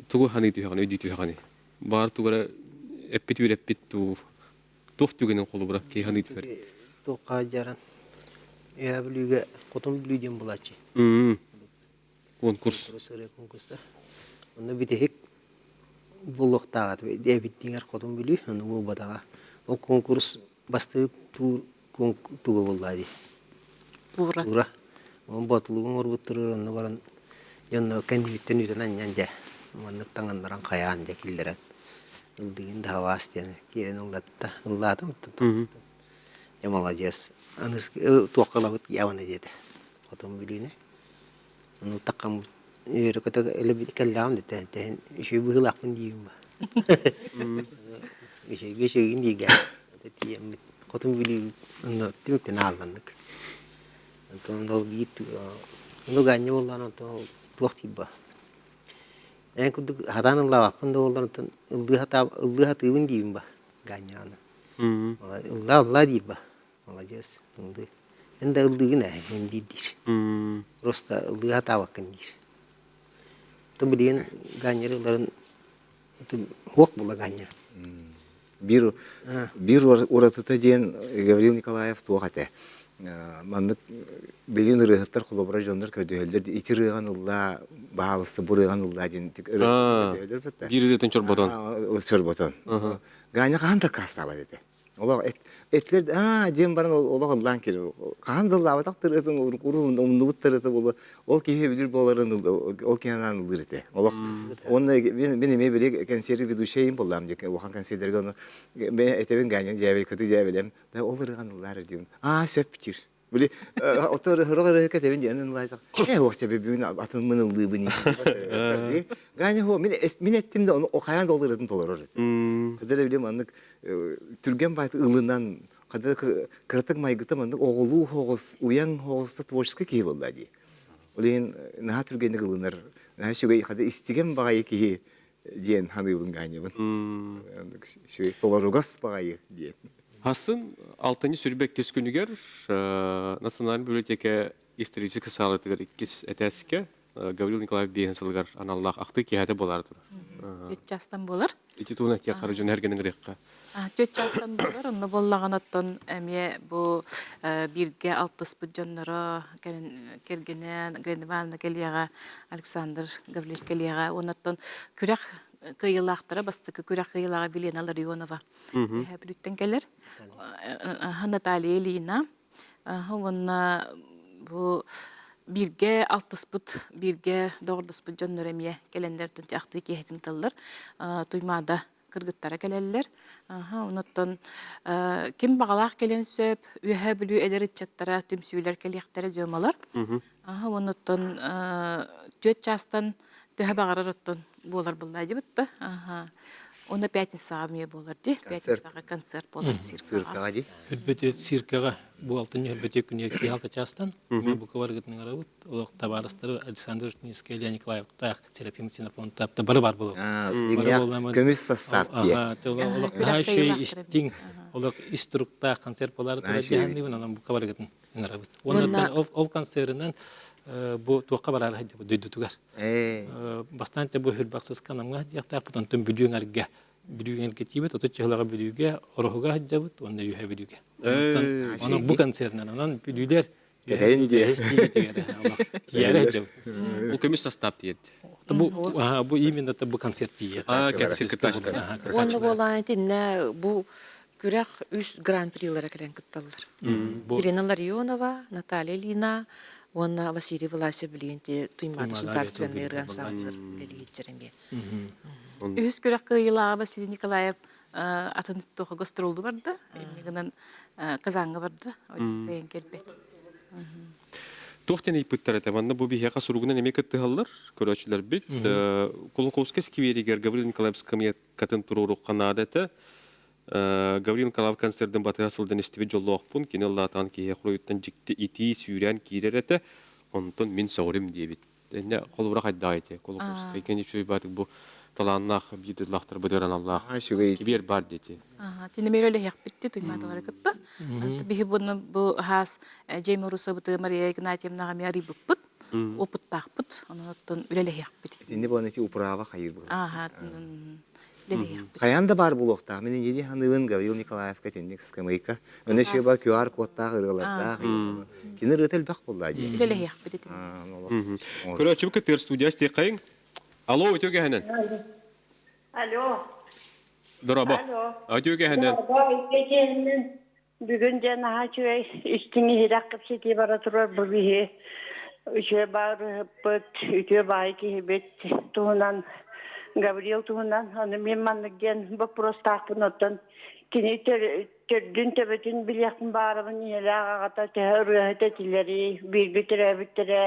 тугу саныы түһэҕин, өйдүү түһэҕиний? Баҕар тугу эрэ эппит үөрэппит дуу туох түгэнин холобура киһи саныы түһэр? Туохха дьаран Үөһээ Бүлүүгэ Хотун Бүлүү диэн булааччы. Конкурс. Ырыа конкурса. Онно бүтэһик буолуохтааҕа эбиттиҥэр Хотун Бүлүү, ону буолбатаҕа. Ол конкурс бастакы туур туга буоллаа дии. Туура. Туура. Онон боотулугу оҥорбуттарыгар онно баран дьонно кэннибиттэн үтэн анньан дьэ маннык таҥыннаран хайаан дьэ киллэрэн ылдыгын да хабаас диэн киирэн ыллатта ыллаатым таҕыстым дьэ маладьыас аны туохха ылабыт явно диэтэ хотун Бүлүүнү Ону таххам үөрэ-көтө кэллэҕим да тэһин үчүгэй быһыылаахпын диибин ба. Үчүгэйгэ үчүгэйгин дииргэ тиийэммит хотун Бүлүү онно түмүктэн аалланнык. Онтон ол биир ону гаанньа буоллаҕына онтон ол туох диир ба. Эн курдук сатаан ыллаабаппын да буоллар онтон ыллыы сатаа ыллыы сатыыбын диибин ба гаанньаҕына. Ыллаа ыллаа диир ба. Маладьыас, ыллыы. Эн да ыллыыгын ээ, эн биир диир. Просто ыллыы сатаабаккын диир. То билигин Ганя ыларын хуох була Ганя. Биир биир уратыта диэн Гаврил Николаев туох этэ. Маннык билин ырыаһыттар холобура дьоннор көрдөһөллөр ити ырыаҕын ыллаа баһаалыста бу ырыаҕын ыллаа диэн көрдөһөллөр Биир ырыатын чорботон. Чорботон. Ганя хаһан да аккаастаабат этэ. Олох этилэр аа диэн баран олох ыллаан кэлэр. Хаһан да ыллаабатах тырыатын умнубут тырыта буолуо. Ол киһи билир буоларын ол киһи анаан ыллыыр этэ. Олох уонна мин мин эмиэ били кэнсиэри ведущайым буоллаам диэки улахан кэнсиэрдэргэ ону этэбин Ганя дьээбэл кыты дьээбэлэм да ол ырыган ыллаар диим. Аа сөп диир. Били отор ырыга ырыга кэтэбин диэн ыллаатах. Э уохча бүгүн атын мын ыллыыбын дии. Ганя хо мин мин эттим да ону хайаан да ол ырыатын толорор этэ. Кадара били маннык түргэн баайты ылынан кадара кыратык майгыта маннык оҕолуу хоҕус уйаҥ хоҕуста творческий киһи буолла дии. Ол иһин наһаа түргэнник ылынар, наһаа үчүгэй хада истигэн баҕайы киһи диэн саныыбын Ганябын. Үчүгэй толоругас баҕайы диэн. Хасын алтынньы сүрбэ иккис күнүгэр Национальнай библиотека историческай саалатыгар иккис этээскэ Гаврил Николаев биэһин сылыгар аналлаах ахтыы киэһэтэ буолаары турар. Түөрт чаастан буолар. Ити туһунан этиэх хара дьон эргэнин ырыахха. Түөрт чаастан буолар. Онно буоллаҕына оттон эмиэ бу бииргэ алтыспыт дьонноро кэргэнэ Галина Ивановна кэлиэҕэ, Александр Гаврильевич кэлиэҕэ. Уонна оттон күрэх кыайыылаахтара бастакы күрэх кыайыылааҕа Елена Ларионова Үөһээ Бүлүүттэн кэлэр. Наталья Ильина уонна бу бииргэ алтыспыт, бииргэ доҕордоспут дьоннор эмиэ кэлэннэр ахтыы киэһэтин тыллар Туймаада кыргыттара кэлэллэр. Онуттан ким баҕалаах кэлиэн сөп, Үөһээ Бүлүү эдэр ыччаттара түмсүүлэр кэлиэхтэрэ дьомолор. Онуттан түөрт чаастан төһө баҕарар оттон буолар буоллаа дибит да. Уонна пятницаҕа эмиэ буолар дии. Пятницаҕа концерт буолар циркаҕа. Циркаҕа дии. Өлбөтү циркаҕа бу алтынньы өлбөтү күнүгэр киһи алта чаастан бука барыгытын ыҥырабыт. Олох табаарыстары Александр Рудницкий, Илья Николаевтаах, Серафим Ксенофонтов бары бар буолуо. Көмүс состав дии. Олох наһаа үчүгэй истиҥ, олох ис туруктаах концерт буолаары турар дии онон бука барыгытын ыҥырабыт. Уонна ол концерынан бу туохха бараары сылдьабыт дойдутугар. Бастаан бу Хүрбахсыска Намҥа сылдьыахтаахпыт, онтон Бүлүү эҥэргэ Бүлүү эҥэргэ тиийбит, отут чыһылаҕа Бүлүүгэ, Ороһуга сылдьабыт уонна Үөһээ Бүлүүгэ. Онон бу концернан, онон Бүлүүлэр Кэһэйин диэ. Тиийэрэ сылдьабыт. Бу көмүс состав тиийэт. Бу бу именно бу концерт тиийэр. Уонна буолаан итиннэ бу күрэх үс гран-прилара кэлэн кытталлар. Ирина Ларионова, Наталья Ильина уонна Василий Власев билигин Туймаада государственный ырыа ансамбль үлэлиир эмиэ. Үһүс күрэх кыайыылааҕа Василий Николаев атын туохха гастролду барда, инньэ гынан Казаҥҥа барда, кыайан кэлбэт. Туох диэн ыйыппыттар этэ? Манна бу биһиэхэ суругунан эмиэ кыттыһаллар көрөөччүлэрбит. Кулаковскай скверигэр Гаврил Николаевич скамейкатын туруоруохха наада этэ. Гаврил Николаев концердын батыһа сылдьан истибит дьоллоохпун. Кини ыллаатаҕын киһи хоруйуттан дьикти итии сүүрээн киирэр этэ. Онтон мин сөҕөрүм диэбит. Эннэ холобура хайдаҕай ити? Кулаковскай кини үчүгэй баатык бу талааннаах биир дойдулаахтарбытыгар аналлаах сквер бар диэти. Тинемер үлэһиэхпитти туймааталары кытта. Биһи буну бу хаас Джейми Русабыты Мария Игнатьевнаҕа эмиэ арыйбыппыт, опыттаахпыт. Онон оттон үлэлэһиэхпит. Итинни буолан ити управа хайыыр буолар. Ааха, үлэлэһиэхпит. Хайаан да баар буолуохтаах. Мин инньэ дии саныыбын Гаврил Николаевка итинник скамейка. Өнө шеба QR кодтаах ырыалардаах. Кини ырыата элбэх буолла дии. Үлэлэһиэхпит итин. Көрөөччүбүт кыттыгар студия истиэххэйиҥ. Алло, үтүө кэһэнэн. Алло. Дорообо. Алло. Үтүө кэһэнэн. Дорообо, үтүө кэһэнэн. Бүгүн дьэ наһаа үчүгэй истиҥ иһирэх кэпсэтии бара турар бу биһи үчүгэй баарыһыппыт, үтүө баай киһибит туһунан Гаврил туһунан аны мин маннык диэн боппуруостаахпын оттон кини төрдүн төбөтүн билиэхпин баарабын ийэлээх аҕата төһө ырыаһыт этилэрий бииргэ төрөөбүттэрэ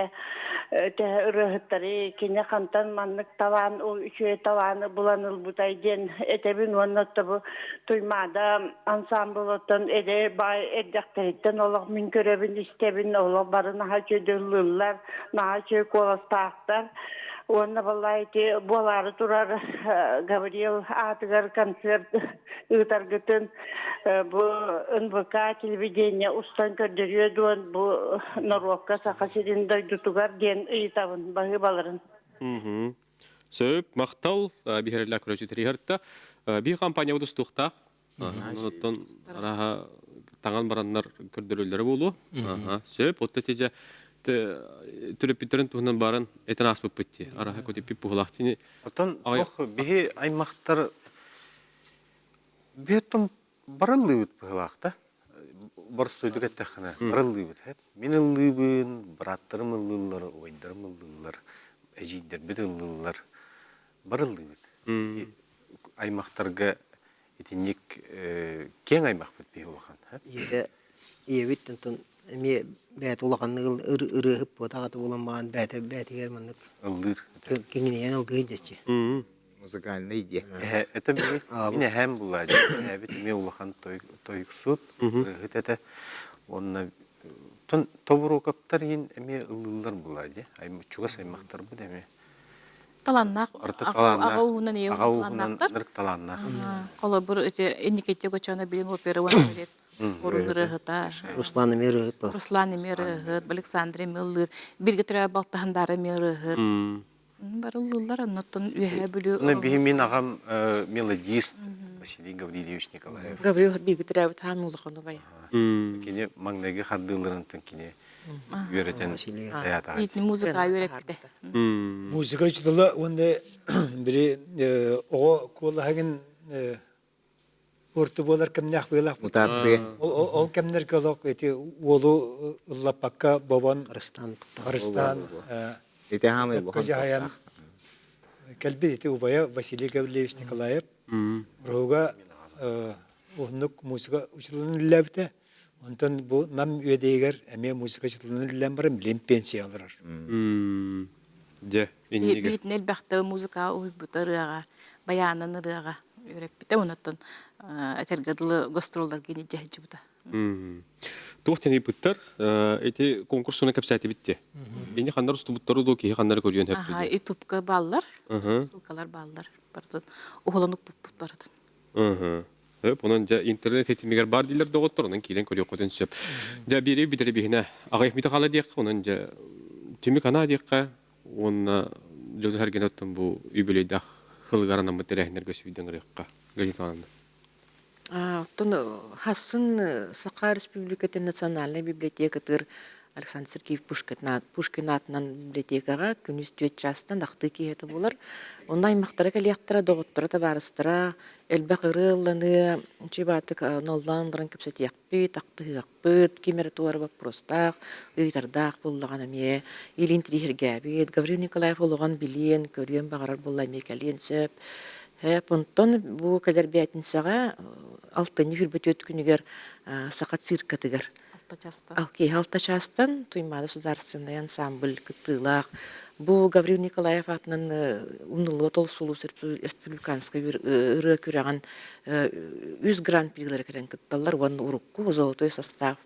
төһө ырыаһыттарый кини хантан маннык талаан ол үчүгэй талааны булан ылбытай диэн этэбин уонна бу Туймаада ансаамбылыттан эдэр баай эрдэхтэриттэн олох мин көрөбүн, истэбин, олох бары наһаа үчүгэй ыллыыллар, наһаа үчүгэй куоластаахтар. Уонна балай ити буолаары турар Гаврил аатыгар концерт ыытаргытын бу НВК телевидение устан көрдөрүө дуон бу норуокка Саха сирин дойдутугар диэн ыйытабын баһыыбаларын. Сөп, махтал, биһирэллээх көрөөччү тэрийэртэ. Биир компаниябыт устуохтаах. Онон арааһа таҥан бараннар көрдөрөллөрө буолуо. Сөп, отто тиже төрөппүттэрин туһунан баран этэн ааспыппыт дии. Араха көтүппүт буһулаах тини. Оттон ох биһи аймахтар биһиттон барыллыыбыт быһылаах да. Боростуойдук эттэххинэ барыллыыбыт. Мин ыллыыбын, бырааттарым ыллыыллар, убайдарым ыллыыллар, эдьиийдэрбит ыллыыллар. Барыллыыбыт. Аймахтарга итинник киэҥ аймахпыт биһи улахан. Ийэтэ ийэбит онтон эмиэ бэйэтэ улаханнык ырыаһыт буотах буолан баҕан бэйэтэ бэйэтигэр маннык ыллыыр. Киҥинэйэн ылгыыр дьэччи. Музыкальный диэ. Это мин эһээм булаа эһээбит эмиэ улахан тойуксут, ырыаһыт этэ. Уонна Тобуруокаптар иһин эмиэ ыллыыллар булаа дии. Чугас аймахтарбыт эмиэ. Талааннаах аҕа ууһунан ийэ аҕа ууһунан ынырык талааннаах. Холобур ити Никитя Гочана билим опера уонна балет урун ырыаһыта. Руслан эмиэ ырыаһыт буолар. Руслан эмиэ ырыаһыт, Александр эмиэ ыллыыр. Бииргэ төрөөбүт балтаһандаара эмиэ ырыаһыт. Барыллыыллар оннуттан Үөһээ Бүлүү Ну, биһи мин аҕам мелодист Василий Гаврильевич Николаев. Гаврил бииргэ төрөөбүт хаан улахан убайа. Кини маҥнайгы хардыыларынтан кини үөрэтэн таятаҕа. Музыка үөрэппитэ. Музыка учутала уонна бири оҕо куолаһыгын Орто буолар кэмнээх быылаах. Мутация. Ол кэмнэргэ олох ити уолу ыллаппакка бобон Арыстан Арыстан Ити хаамай улахан дьаһайан кэлбит ити убайа Василий Гаврильевич Николаев Уруһуга уһуннук музыка учууталын үлэлээбитэ. Онтон бу Нам үөдэйигэр эмиэ музыка учууталын үлэлээн баран билин пенсия олорор. Дьэ, иннигэ. Биһитин элбэхтэ музыка уһуйбута ырыаҕа, баянын ырыаҕа. үөрэппитэ. Онон этэргэ дылы гастролларга илдьэ сылдьыбыта. Туох тэнийбиттэр ити конкурсуна кэпсээтибит дии. Ини ханнар устубуттары дуу киһи ханнары көрүөн сөп Аха, ютубка бааллар, ссылкалар бааллар. Барытын уһуланук буппут барытын. Сөп, онон дьэ интернет ситимигэр баар дииллэр доҕоттор, онон киирэн көрүөххүтүн сөп. Дьэ биири бүтэрэ биһинэ аҕыйах мүтэ хаала диэххэ, онон дьэ түмүк анаа диэххэ уонна дьону сэргэни оттон бу үбүлүөйдээх сылыгар анаммыт тэрээһиннэргэ сүүрдэн ырыахха. Галина Ивановна. Оттон хассын Саха Республикатын национальнай библиотекатыгар Александр Сергеевич Пушкин аатынан библиотекаҕа күнүс түөрт чаастан ахтыы киэһэтэ буолар. Онно аймахтара кэлиэхтэрэ, доҕотторо, табаарыстара, элбэх ырыа ылланыа, чыбаатык ноллоон баран кэпсэтиэхпит, ахтыһыахпыт, ким эрэ туора боппуруостаах, ыйытардаах буоллаҕына эмиэ илин тириһиргээбит, Гаврил Николаев олоҕун билиэн, көрүөн баҕарар буолла эмиэ кэлиэн сөп. Онтон бу кэлэр бээтинсэҕэ алтынньы 24 күнүгэр Саха циркатыгар Алта чаастан. Киэһэ алта чаастан Туймаада судаарыстыбаннай ансаамбыл кыттыылаах. Бу Гаврил Николаев аатынан умнуллубат ол сулус республиканскай ырыа күрэҕин үс гран-прилары кэлэн кытталлар уонна урукку золотой состав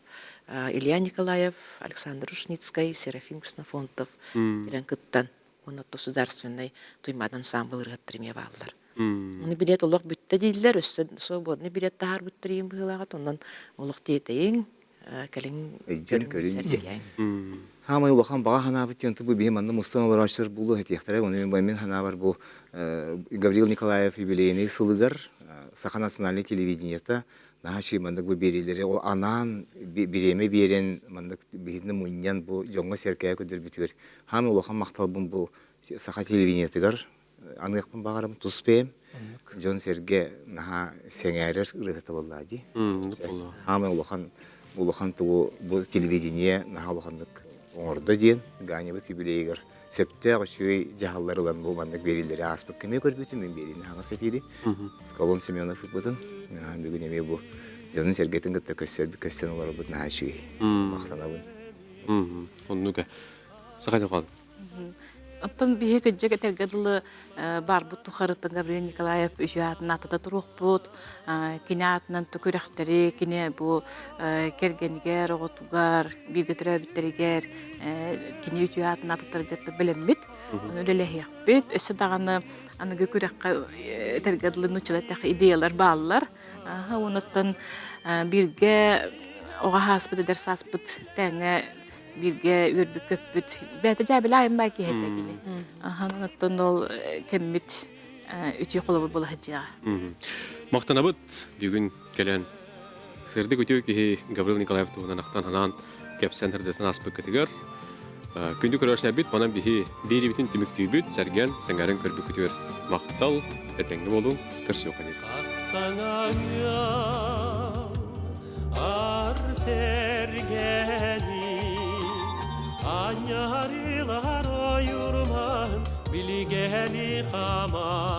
Илья Николаев, Александр Ушницкай, Серафим Ксенофонтов кэлэн кыттан уонна государственнай Туймаада ансаамбыл ырыһыттар эмиэ бааллар. Ону билиэт олох бүттэ дииллэр, өссө свободный билиэт таһаарбыттар ийэм быһыылааҕыт, онон олох тиэтэйиҥ, кэлиҥ Өйдөн көрүҥ диэн. Хаамай улахан баҕа санаабыт диэн бу биһи манна мустан олорооччулар буолуо этиэхтэрэ. Ону мин санаабар бу Гаврил Николаев юбилейный сылыгар Саха национальнай телевидениета наһаа маннык бу биэриилэри ол анаан бириэмэ биэрэн маннык биһигини мунньан бу дьоҥҥо сэркэйэ көрдөрбүтүгэр хаамай улахан махталбын бу Саха телевидениетыгар аныахпын баҕарабын тус бэйэм дьон-сэргэ наһаа сэҥээрэр ырыаһыта буоллаа дии. Хаамай улахан улахан тугу бу телевидение наһаа улаханнык оҥордо диэн Ганябыт юбилейыгар сөптөөх үчүгэй дьаһаллар ылан бу маннык биэриилэри ааспыкка эмиэ көрбүтүм мин биэриини хаҥас эфири Скалон Семенов ыппытын бүгүн эмиэ бу дьонун-сэргэтин кытта көрсөрбүт көстөн олорорбут наһаа үчүгэй махтанабын Оннук Саха Оттон биһи кырдьык этэргэ дылы барбыт тухарыттан Гаврил Николаев үһү аатын ааттата туруохпут. Кини аатынан күрэхтэри, кини бу кэргэнигэр, оҕотугар, бииргэ төрөөбүттэригэр кини үтүө аатын ааттатар дьэ бэлэммит. Ону үлэлэһиэхпит. Өссө даҕаны аныгы күрэххэ этэргэ дылы нууччалар идеялар бааллар. Онуттан бииргэ оҕо сааспыт, эдэр сааспыт тэҥҥэ бииргэ үөрбүт-көппүт бэйэтэ дьээбэлэ айыммай киһи этэ кини. Ахан оттон ол кэммит үтүө холобур буола сылдьыаҕа. Махтанабыт бүгүн кэлэн сырдык үтүө киһи Гаврил Николаев туһунан ахтан ханаан кэпсэн сырдатан ааспыккытыгар күндү көрөөччүлэрбит манан биһи биэриибитин түмүктүүбүт сэргэн сэҥээрэн көрбүккүтүгэр махтал этэҥҥэ буолуҥ көрсүөххэ диэри Ар сэргэни анньарылар ойурман билигэни хаман.